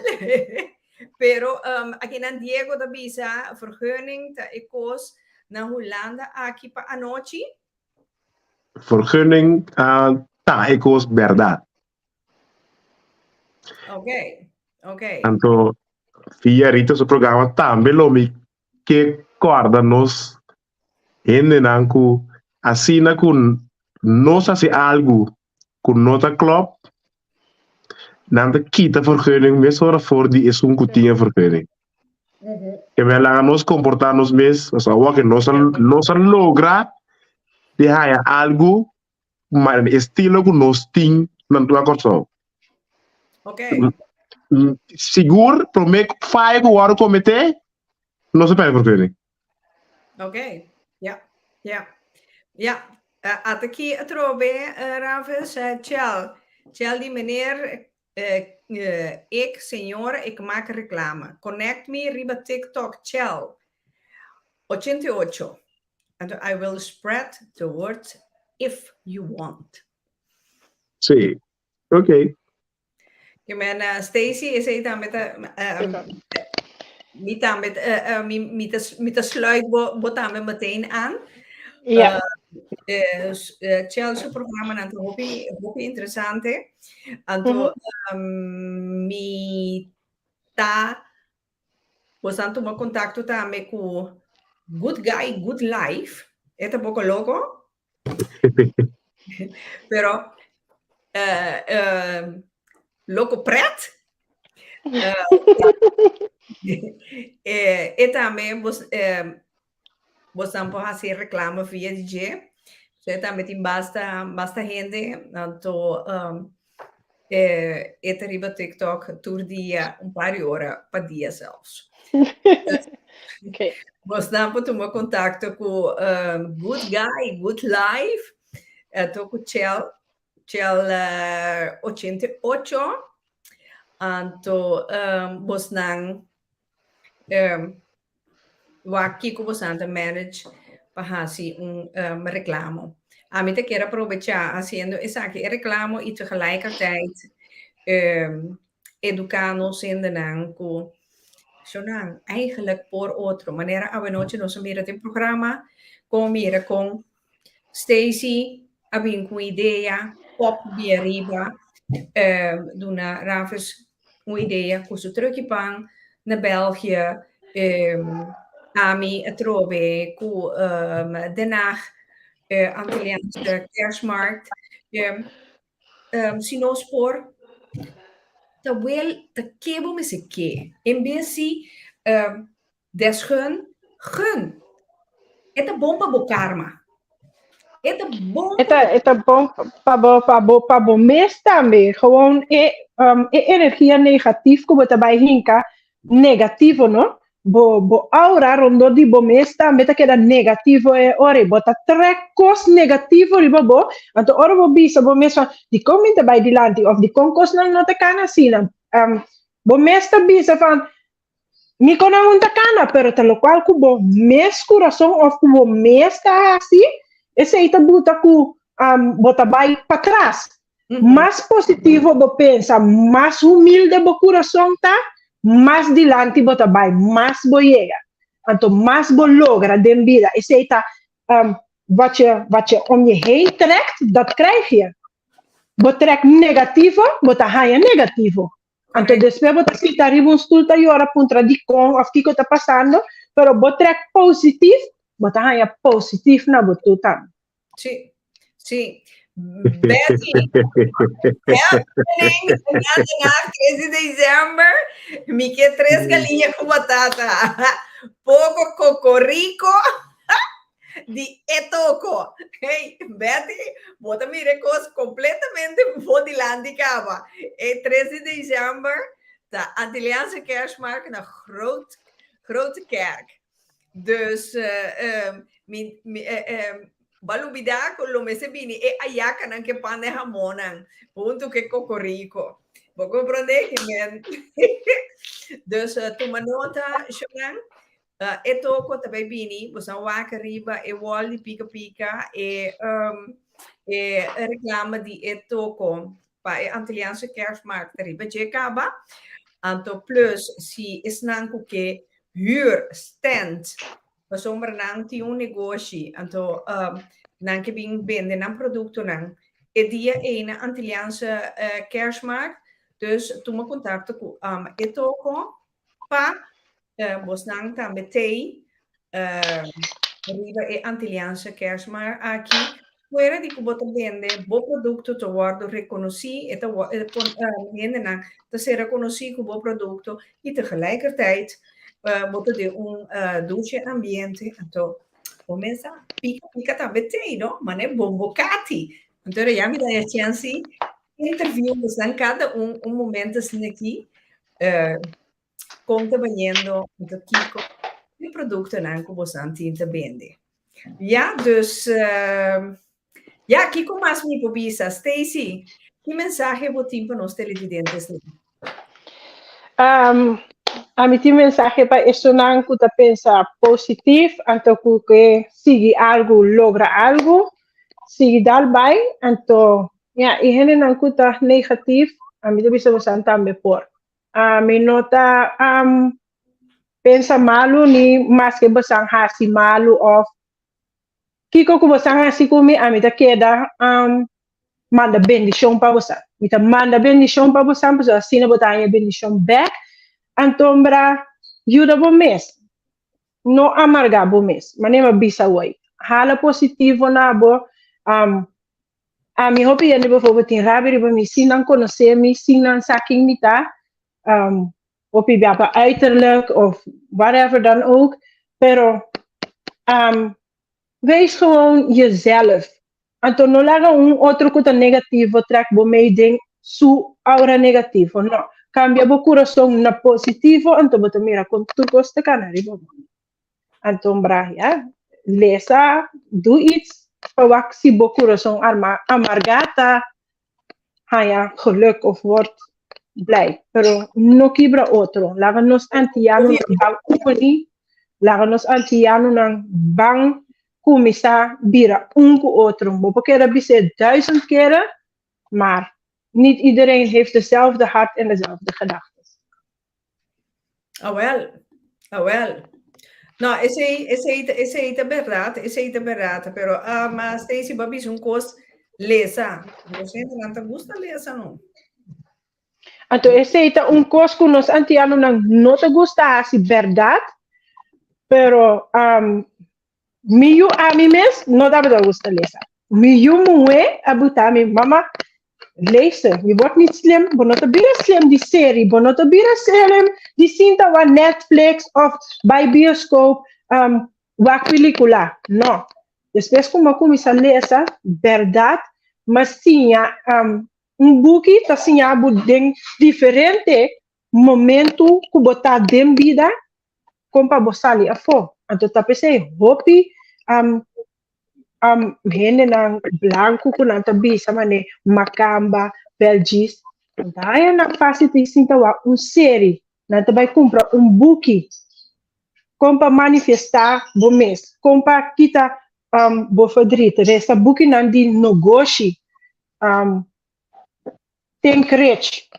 Pero um, aki nan Diego ta bisa, vergunning ta e kos na Hulanda aki pa anochi. Vergunning uh, ta e kos berdad. Ok, ok. Anto, via Rita su programa tambe lo mi ke kòrda nos hendenan ku asina ku nos hasi algu ku no ta klòp, nan ta kita vergunning mesora for di esun ku tin e vergunning. Ke men laga nos komportá nos mes, pasobra awor ke nos a nos a logra di haña algu ma estilo ku nos tin na na Kòrsou. Sigur promé fayo ku wòrdu kometé, nos a pèrdè vergunning. Ok, ja, ja, ja. Uh, ata ki atrobe, uh, Ravis, uh, Chel. Chel di meneer, uh, uh, ik, señora, ik maak reclame. Connect me riba TikTok, Chel. 88. And I will spread the word if you want. Sí, ok. Ke men uh, Stacy, esei tambe ta um, mi tambe uh, uh, mi, mi ta mi ta sluit bo, bo tambe meteen aan. Ja. Chel su programanan ta hopi hopi interesante. Anto mi ta bosan tuma kontakto tambe ku Good Guy Good Life. E ta poko loko. Pero loko pret. E tambe bos bosan por hasi reklamo via di dje. So e tambe tin basta basta hende anto e ta riba TikTok tur dia un par di ora pa dia zelfs. Okay. Bosnan por tuma kontakto ku Good Guy Good Life anto ku Chel Chel 88 anto bosnan Wak kiko bosan ta manage pa hasi un reklamo. Ami ta kier aprovechá hasiendo esaki e reklamo i tegelijkertijd eduká nos hendenan ku shonnan eigenlijk por otro. Manera awenochi nos a mira den programa kon mira kon Stacy a bin ku un idea pop di ariba duna Rafis un idea ku su truki pan na België. Ami atrobe ku Den Haag Antilliaanse Kerstmarkt. Si nos por ta wel ta ke bo mester ke. En bes di Desgun, gun. E ta bon pa bo karma. E ta bon E ta, e ta bon pa bo, pa bo, pa bo mes tambe. Gewoon e, um, e energia negatief ku bo ta bai hinka, negativo, no? Bo, bo aura rondó di bo mes tambe ta keda negativo e ora ei. Bo ta trek kos negativo riba bo. Anto ora bo bisa bo mes van, dikon mi ta bai dilanti? Of dikon kosnan no ta kana asina? Um, bo mes ta bisa van, Mi con aun ta cana, pero ta locual cu bo mes curason of cu bo mes ta haci, esey ta buta cu um, bo ta bay patras. Mas positivo bo pensa, mas humilde bo curason ta, mas dilanti bo ta bay, mas bo yega. Anto mas bo logra den bida. Esey ta um, wat je, wat je om je heen trekt, dat krijg je. Bo trek negativo, bo ta haya negativo. Anto despues bo ta sinta riba un stul ta yora puntra dikon of kiko ta pasando, pero bo trek positief, bo ta haña positief na bo tu tambe. Sí, sí. Betty, happening na na 3 di december, mi ke tres galiña ku batata. Poko kokorico. Di e toko. Hey, Betty, bo ta mira e kos kompletamente bo dilanti kaba. E 3 di december ta Antilliaanse Kerstmarkt na Groot, Grote Kerk. Dus uh, mi, mi, uh, ba lubida ku lo mester bini e ayakanan ke pan de hamonnan huntu ke kokoriko. Bo komprondé ke men? Dus uh, tuma nota, Shonan. E toko ta bai bini, bo sa wak riba e wall di Pika Pika, e um, e reklame di e toko pa e Antilliaanse Kerstmarkt ta riba dje kaba. Anto plus si esnan ku ke huur stand, pasobra nan tin un negoshi, anto um, nan ke bin bende nan produktonan e dia ei na Antilliaanse uh, Kerstmarkt, dus tuma kontakto ku um, e toko pa Bosnan tambe tei riba e Antilliaanse Kerstmarkt aki. Fuera di ku bo ta bende, bo produkto ta wòrdu rekonosí, e ta hendenan ta ser rekonosí ku bo produkto i tegelijkertijd bo ta den un dushi ambiente. Anto bo mes ta pika pika tambe tei, no? Manera bombokati. Anto ya mi ta e chèns interview bosnan kada un un momento asina aki. Kon ta bayendo anto kiko e produktonan ku bosan tin ta bende. Ya, dus ya, kiko mas mi por bisa? Stacy, ki mensahe bo tin pa nos televidentesnan? Um, ami tin mensahe pa esunnan ku ta pensa positif, anto ku ke sigui algu, logra algu, sigui dal bai, anto ya, e hendenan ku ta negatif, ami ta bisa bosan tambe por. Ami no ta um, pensa malu ni maske bosan hasi malu of Kiko ku boso a hasi ku mi, ami ta keda um, manda bendishon pa boso. Mi ta manda bendishon pa boso, pasobra asina bo ta haña bendishon bèk. Anto bra, yuda bo mes. No amargá bo mes. Manera mi a bisa awor, hala positivo na bo. Um, ami hopi hende bijvoorbeeld tin rabia riba mi, sin nan konosé mi, sin nan sa ken mi ta. Um, hopi bia pa uiterlijk of whatever dan ook. Pero um, wees gewoon jezelf. Anto no laga un otro ku ta negativo trek bo mee den su aura negativo. No. Kambia bo kurason na positivo, anto bo ta mira kon tur kos ta kana riba bo. Anto bra, ja, lesa, doe iets pa wak si bo kurason arma, amargá ta haña geluk of wordt blij. Pero no kibra otro. Laga nos antianonan ban uni, laga nos antianonan ban kuminsá bira un ku otro. Bo por keda bis'é duizend keren, maar niet iedereen heeft dezelfde hart en dezelfde gedachtes. Awel, awel. No, esei, esei, esei ta bèrdat, esei ta bèrdat. Pero, uh, ma Stacy, bo a bisa un kos, lesa. Nos hendenan ta gusta lesa, no? Anto esei ta un kos ku nos antianonan no ta gusta hasi, bèrdat, pero um, mi yu ami mes no tabata gusta lesa. Mi yu muhé a buta mi, mama, lezen. Je wordt niet slim, bo no ta bira slim di serie, bo no ta bira slim di sinta wak Netflix of bai bioscoop um, wak pelikula. No. Despues ku mi a kuminsá lesa, bèrdat, mi a siña um, un buki ta siña bo den diferente momento ku bo ta den bida kon pa bo sali afó. Anto ta p'esei hopi um, um, hendenan blanku ku nan ta bisa mane makamba, belgis, nan ta haña nan fásil di sinta wak un seri, nan ta bai kumpra un buki kon pa manifestá bo mes, kon pa kita um, bo verdriet. Resta bukinan di nogoshi, um, Think Rich,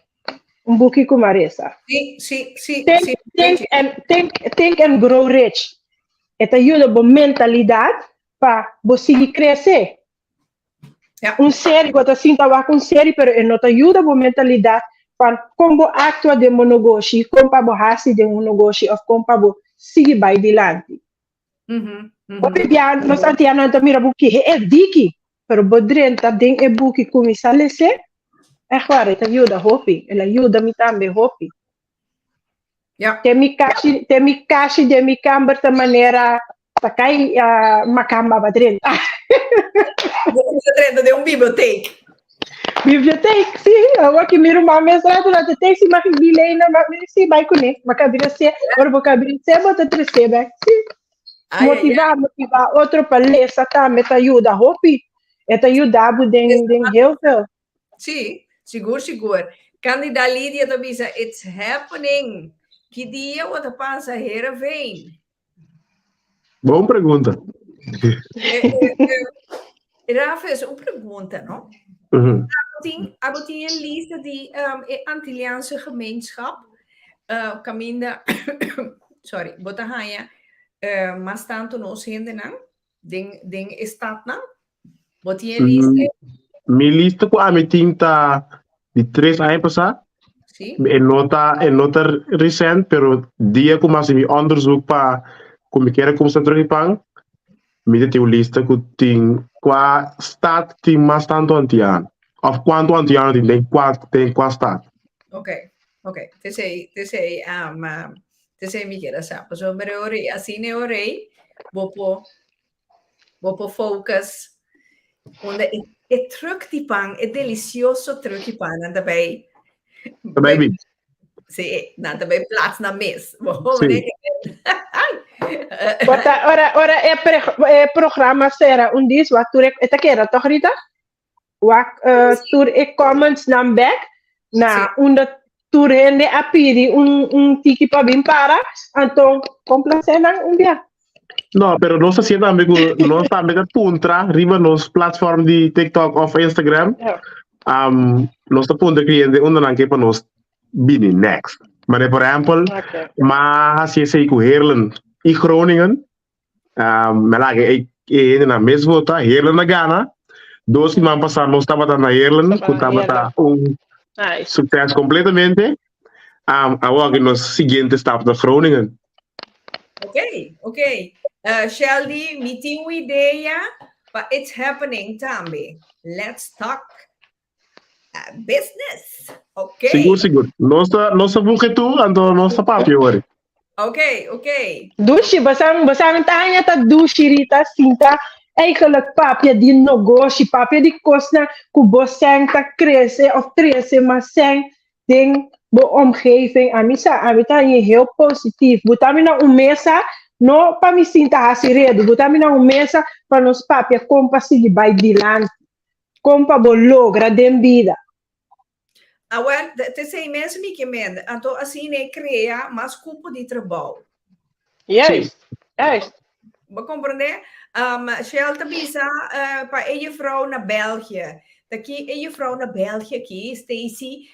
un buki ku m'a resa. Sí, sí, sí, Think, sí. think and think, think and Grow Rich. E ta yuda bo mentalidat pa bo sigui krese. Ja. Un serie, bo ta sinta wak un serie, pero e no ta yuda bo mentalidat pa kon bo aktua den bo negoshi, kon pa bo hasi den un negoshi of kon pa bo sigui bai dilanti. Hopi bia nos antianonan ta mira buki he e diki, pero bo drenta den e buki kuminsá les'é, ègt waar e ta yuda hopi, el a yuda mi tambe hopi. Ja. Te mi kashi, te mi kashi den mi kamber ta manera ta kai makamba ba drenta. Bo ta drenta den un biblioteek. Biblioteek, sí. Awor ki mi ruman mes rato na te si mag ik die lenen, maar mi sí, bai kuné. Ma kabira se, ora bo kabira se, bo ta trese bek. Sí. Ai, ai, ai. Motivá, motivá otro pa lesa tambe ta yuda hopi. E ta yuda bo den, den heel veel. Sí, sigur, sigur. Candida Lydia ta bisa, it's happening. Ki dia bo ta pasa Heerenveen? Bon pregunta. Eh, eh, eh, Rafa, es un pregunta, no? Abo tin, abo tin e lista di um, e Antilliaanse gemeenschap, uh, kaminda, sorry, bo ta haña uh, mas tanto nos hendenan den, den e stadnan? Bo tin e lista? Mi lista ku ami tin ta di tres aña pasá. Sí. E no ta, e no ta recent, pero dia ku mi hasi mi onderzoek pa ku mi kier a kumsa terug di pan, mi ta tin un lista ku tin kua stad tin mas tantu antiano. Of kuantu antiano tin den kua, den kua stad. Ok, ok. Tesei, tesei, um, tesei mi kier a sa. Pasobra e ora ei, asina e ora ei, bo por Bo por focus unda e, e truck di pan, e delicioso truck di pan, nan ta bay. Ta bay bin. Sí, nan ta bay plaats na mes. Bo Sí. Ora, ora, ora e, pre, e programa sera un dis, wak tur e, e ta keda toch Rita? Wak uh, tur e comments nan back na Sí. unda tur hende a pidi un, un tiki pa bin para, anto complace nan un bia. No, pero nos ta haciendo tambe ku nos tambe ta puntra riba nos platform di TikTok of Instagram. Ja. Um, nos ta puntra cliente unda nan ke pa nos bini next. Maar por ehempel, Okay. ma hasi esei ku Heerlen i Groningen. Um, me laga e. E hendenan mes vota, Heerlen a gana. Dos siman pasá nos tabata na Heerlen, ku tabata un sukses kompletamente. Awor aki nos siguiente stap ta Groningen. Ok, ok. Sheldy, mi tin un idea pa It's Happening tambe. Let's talk business. Ok. Sigur, sigur. Nos ta, nos ta buke tu, anto nos ta papia ori. Ok, ok. Dushi, basan, basan taña ta dushi Rita sinta eigenlijk papia di nogoshi, papia di kosnan ku bo sen ta krese of trese mas sen den bo omgeving. Ami sa, ami ta haña heel positief. Buta mi na un mesa, no pa mi sinta hasi redu, buta mi na un mesa pa nos papia kon pa sigui bai dilanti. Kon pa bo logra den bida. Awel, te esei mes mi ke mende. Anto asina e krea mas kupo di trabou. Juist, juist. Bo komprendé? Shell ta bisa pa e jufrou na België. Ta ki e jufrou na België aki, Stacy,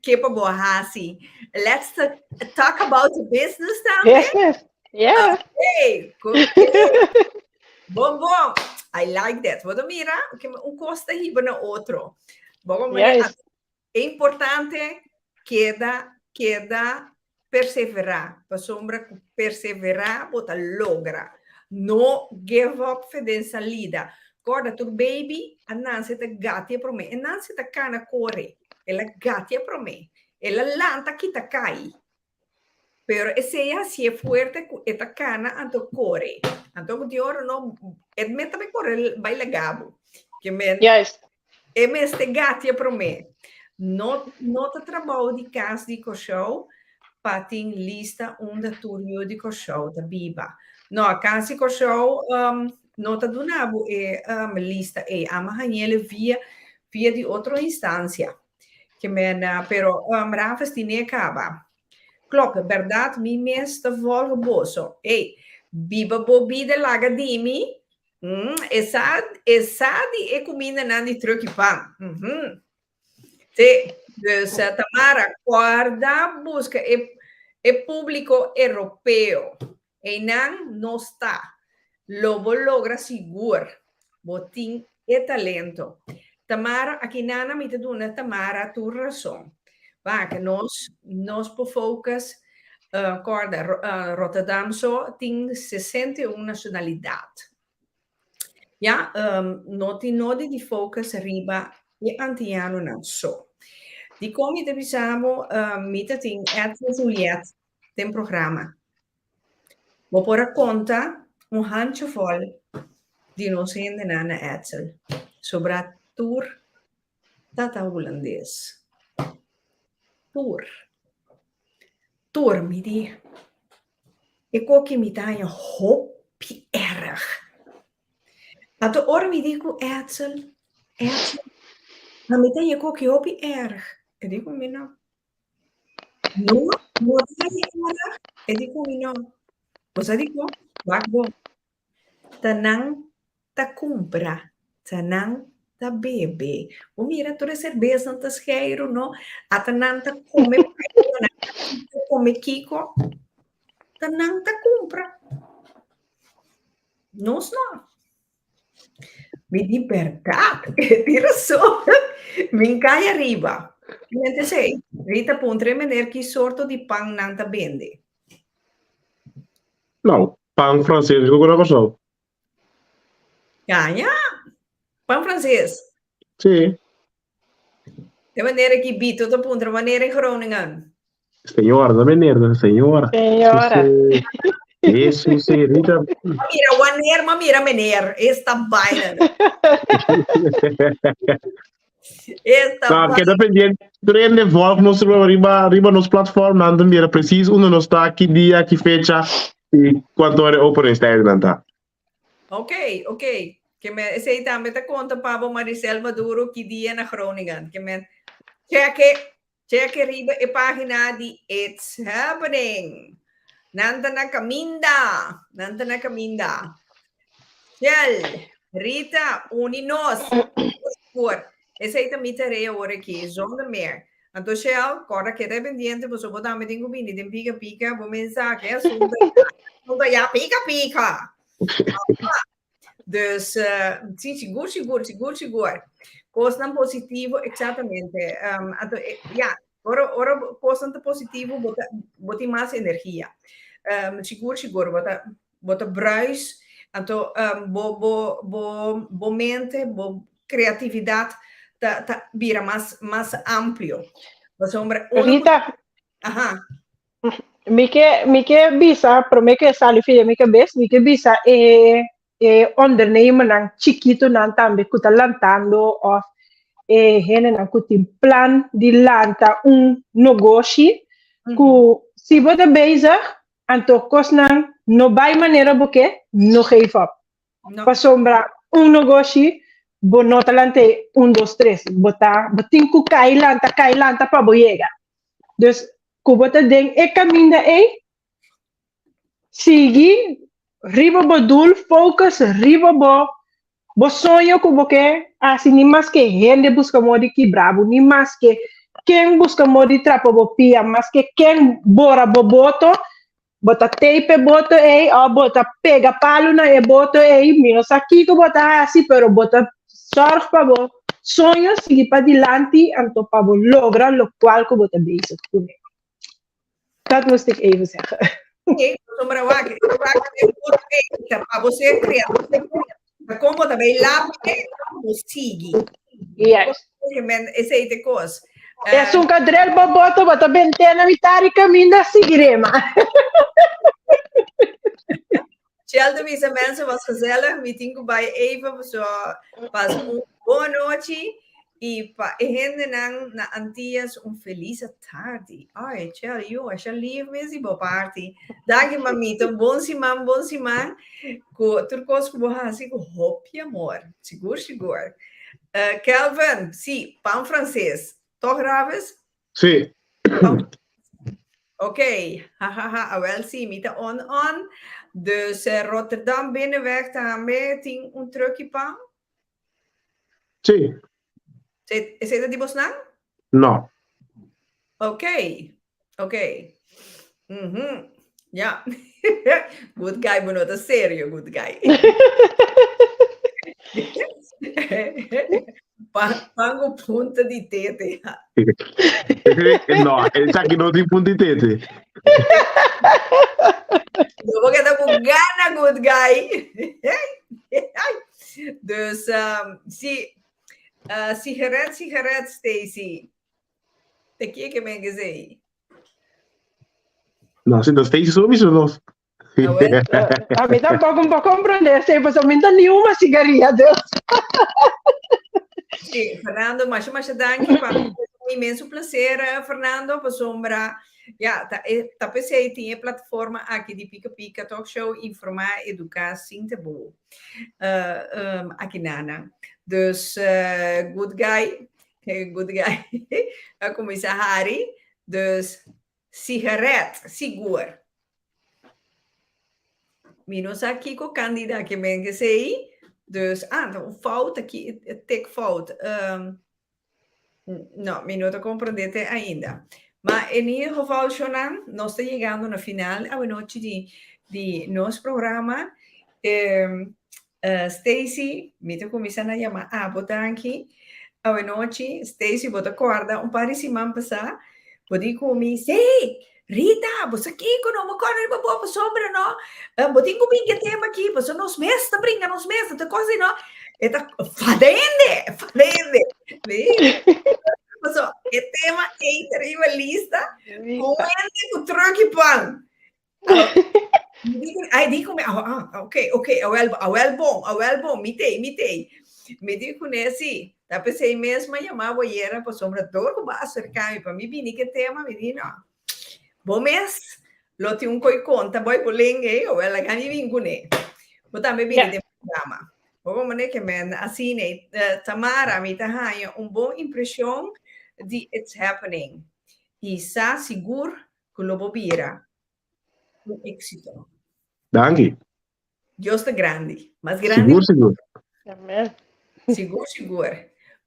ke pa bo hasi? Let's talk about the business tambe. Business, yeah. Okay, good. Bon, bon. I like that. Bo ta mira, ke un kos ta hiba na otro. Bo mira, Juist. e importante keda, keda perseverá. Pasobra ku perseverá bo ta logra. No give up fe den salida. Korda tur baby a nanse ta gatia promé. E nanse ta kana kore. El a gatia promé. El a lanta kita kai. Pero esei a hasié fuerte ku e ta kana anto kore. Anto ku tin ora no, e mester bai kore bai laga bo. Ke men, Juist. e mester gatia promé. No, no ta trabou di kas di Kòrsou pa tin lista unda tur yu di Kòrsou ta biba. No, kas di Kòrsou no ta duna bo e lista ei. Ama hañ'el via via di otro instansia. Ke men, pero Rafes tine kaba. Klopt, berdad mi mes ta volg boso. Ey, biba bo bida laga di mi. E sa, e sa di e kumindanan di truck i pan. Sí, dus Tamara, kòrda buska e e públiko europeo. Einan nos ta. Lo bo logra sigur. Bo tin e talento. Tamara, aki nana mi ta duna Tamara tur rason. Wak, nos nos por focus, kòrda, Rotterdam so tin 61 nacionalidad. Ya, no tin nodi di focus riba e antianonan so. Dikon mi ta bisa bo, mi ta tin Edson Juliet den programa. Bo por a konta un handjevol di nos hendenan na Edsel. Sobra tur ta ta hulandes. Tur. Tur mi di. E koki mi ta haña hopi erg. Anto ora mi di ku Edsel, Edsel, ma mi ta haña e koki hopi erg. E di ku mi no. No, no ta haña erg. E di ku mi no. Bo sa dikon? Wak bon. Ta nan ta kumpra, ta nan ta bebe. Bo mira tur e serbesnan ta skeiru, no? Ata nan ta kome paella, nan ta kome kiko. Ta nan ta kumpra. Nos no. Mi di bèrdat, e tin rason. Mi kai ariba. Mente esei, Rita puntra e meneer ki sorto di pan nan ta bende. Nou, pan franses ku na Kòrsou. Kaña, pan franses. Sí. E meneer aki Bito ta puntra wanneer in Groningen? Señora, no meneer, no señora. Señora. Eso sí, Rita. Mira, wanneer, ma mira meneer, esta vaina. Esta Nou, keda pendiente. Trende volg nos riba, riba, riba nos platform, nan ta mira precies unda nos ta, ki dia, ki fecha y cuanto hora openingstijden nan ta. Ok, ok. Ke men, esei tambe ta konta pa bo Maricel Maduro ki dia na Groningen. Ke men, check e, check e riba e pagina di It's Happening. Nan ta na kaminda, nan ta na kaminda. Shell, Rita, uni nos. Por. Esei ta mi tarea ora aki, zonder meer. Anto Shell, kòrda keda pendiente pasobra bo tambe tin ku bini den pika pika, bo mensahe, asuntu, asuntu ya pika pika. Dus, si, sigur, sigur, sigur, sigur. Kosnan positivo, exactamente. Anto, ja, ora, ora kosnan ta positivo, bo ta, bo tin mas energia. Sigur, sigur, bo ta, bo ta bruis, anto um, bo, bo, bo, bo mente, bo creatividad ta, ta bira mas, mas amplio. Pasobra, ora ku- Rita, Aha. Mi ke, mi ke bisa, promé ke sali fi mi kabes, mi ke bisa e, e ondernemernan chikitonan tambe ku ta lantando òf e hendenan ku tin plan di lanta un nogoshi, ku si bo ta bezig, anto kosnan no bai manera bo ke, no geef op. No. Pasobra un nogoshi bo no ta lant'é un dos tres, bo ta bo tin ku kai lanta kai lanta pa bo yega. Dus ku bo ta den e kaminda ei, sigui riba bo doel, focus riba bo bo soño ku bo ke hasi, ni maske hende buska moda di kibra bo, ni maske ken buska moda di trapa bo pia, maske ken bora bo boto, Bo ta tape e boto ei òf bo ta pega palu na e boto ei, mi no sa kiko bo ta hasi, pero bo ta sòrg pa bo soño sigui padilanti anto pa bo logra lokual ku bo ta bezig kuné. Dat moest ik even zeggen. Oké, pasobra wak, wak e boto ei ta pa bo ser kreativo, ta kon bo ta bai lapi ei, bo sigui. Juist. Men, esei ta e kos. Esun kadrel bo boto bo ta bent'é na mitad di kaminda sigui rema. Shell ta bisa mensen was gezellig, mi tin ku bai even paso pas un bon nochi i pa e hendenan na Antillas un feliz tardi. Ay Shell yu asha lief mes di bo parti. Danki mamita, bon siman bon siman ku tur kos ku bo hasi ku hopi amor. Sigur sigur. Kelvin, sí, pan frances. Toch, Raves? Sí. Oké, hahaha, awel sí, mi ta on on. Dus Rotterdam Binnenweg tambe tin un truckje pan? Sí. Esei ta di bosnan? No. Ok, ok. Mhm. Ja. Good guy, bo no ta serio, good guy. Pan, pan ku punta di tete. Ja. No, esaki no tin punta di tete. No bo keda ku gana, good guy. Dus, um, si, uh, sigaret, sigaret, Stacy. Te kie ke men gezei? No, si ta Stacy so mismo nos. A mi tampoco un poco comprende esei, pasobra mi no ta ni huma sigaria, dus. Sí, Fernando, masha masha danki pa mi un inmenso placer, eh, Fernando, pasobra ja, ta e ta p'esei tin e plataforma aki di Pika Pika Talk Show, informá, eduká sin tabú. Uh, um, aki nana. Dus, uh, good guy, Good guy. A kuminsá hari. Dus sigaret, sigur. Mi no sa kiko Candida ke men esei. Dus, ah, ta un fout aki, tik fout. Um, no, mi no ta komprendé te ainda. Ma en ieder geval, Shonan, nos ta yegando na final awenochi di, di nos programa. Um, Stacy, mi ta kuminsá na yama abo danki. Awenochi, Stacy, bo ta kòrda un par di siman pasá, bo di ku mi, Sí, Rita, bo sa kiko no, bo kòrda riba bo pasobra no, bo tin ku bin ku e tema aki, pasobra nos mes ta bringa nos mes, ta kos di no. E ta fada hende, fada hende. Pasobra e tema ei ta riba lista, ku hende ku trùk i pan. Ai di ku mi, ah, ah, ok, ok, awel, awel bon, awel bon, mi tei, mi tei. Mi di kuné sí, ta p'esei mes m'a yama bo ayera pasobra dor ku bo a aserká mi pa mi bini ku e tema, mi di no, bo mes lo tin un koi konta bo i bo lenga ei, awel laga mi bin kuné. Bo tambe bini den programa. Bo por manera ke men asina ei. Tamara, mi ta haña un bon impreshon di It's Happening i sa sigur ku lo bo bira un éxito. Danki. Dios ta grandi. Mas grandi. Sigur, sigur. Amen. Sigur, sigur.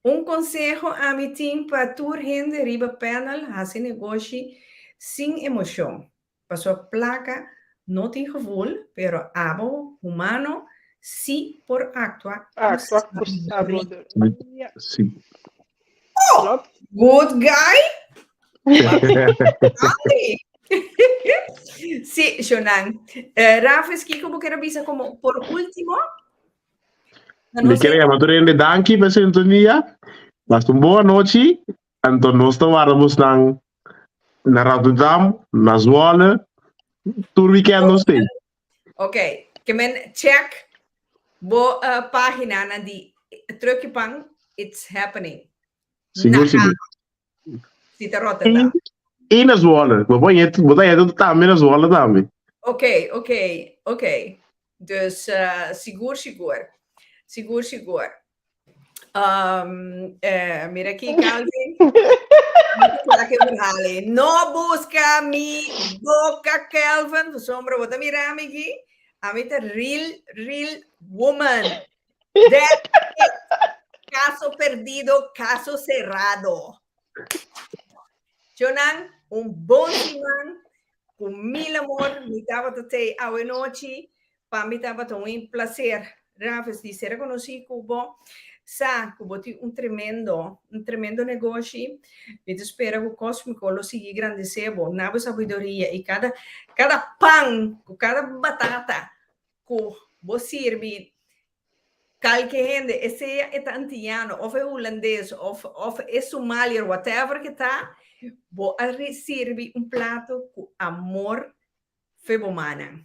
Un konseho ami tin pa tur hende riba panel, hasi negoshi sin emoshon. Pasobra plaka no tin gevoel, pero abo humano sí por actua ku Actua ku sabiduria. sabiduria. Sí. Oh, Klopt. good guy. Andy. Sí, Shonan. Eh, Rafis, kiko bo quiere bisa como por último? Na Mi nos quiere yama tur hende danki pa sintonia. Basta un boa nochi. Anto nos ta warda bosnan na Rotterdam, na Zwolle. Tur weekend nos tin. Ok, ke men check bo uh, pagina na di Truckje Pan, it's happening. Sigur, Na sigur. Si ta Rotterdam. I na Zwolle. Bo por yet, bo ta yet tambe na Zwolle tambe. Ok, ok, ok. Dus uh, sigur, sigur. Sigur, sigur. Um, eh, mira aquí, Calvin. No busca mi boca, Calvin. Sombra, bota mira a mi A mi ta real, real woman. That's it. Caso perdido, caso cerrado. Jonan, un bon siman, ku mil amor, mi tabata tei awe nochi, pa mi tabata un placer. Rafes di ser conocí ku bo, sa ku bo tin un tremendo, un tremendo negoshi. Mi ta spera ku Cosmico lo sigui grandecé bo na bo sabiduria i kada, kada pan, ku kada batata ku bo sirbi kalke hende, e sea e ta antiano of e hulandes of of e somalier, whatever ke ta, bo a sirbi un plato ku amor fe bo mannan.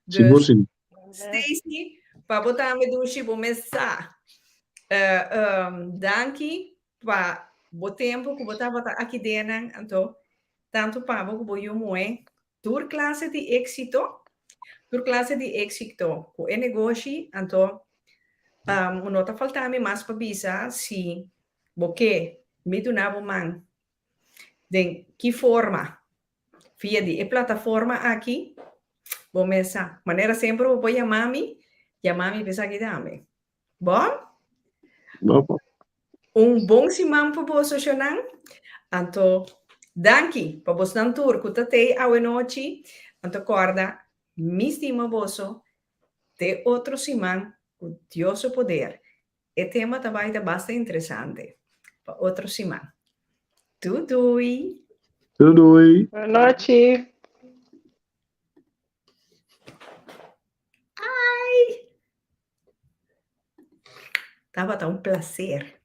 Sigur, Dus, sigur. Stacy, pa bo tambe dushi bo mes sa. Uh, um, danki pa bo tempo ku bo tabata aki denan, anto tanto pa bo ku bo yu muhé Tur klase di éksito, tur klase di éksito ku e negoshi, anto um, no ta falta mi mas pa bisa si bo ke mi duna bo man den ki forma via di e plataforma aki, bo mes sa. Manera semper bo por yama mi, yama mi pa esaki tambe. Bon? Bon, bon. Un bon siman pa boso, shonnan. Anto, danki pa bosnan tur ku ta tei awe nochi. Anto kòrda, mi stima boso. Te otro siman ku Dios su poder. E tema ta bai ta basta interesante. Pa otro siman. Doei doei! Doei doei! Buenas nochi. Ai! Tabata un placer.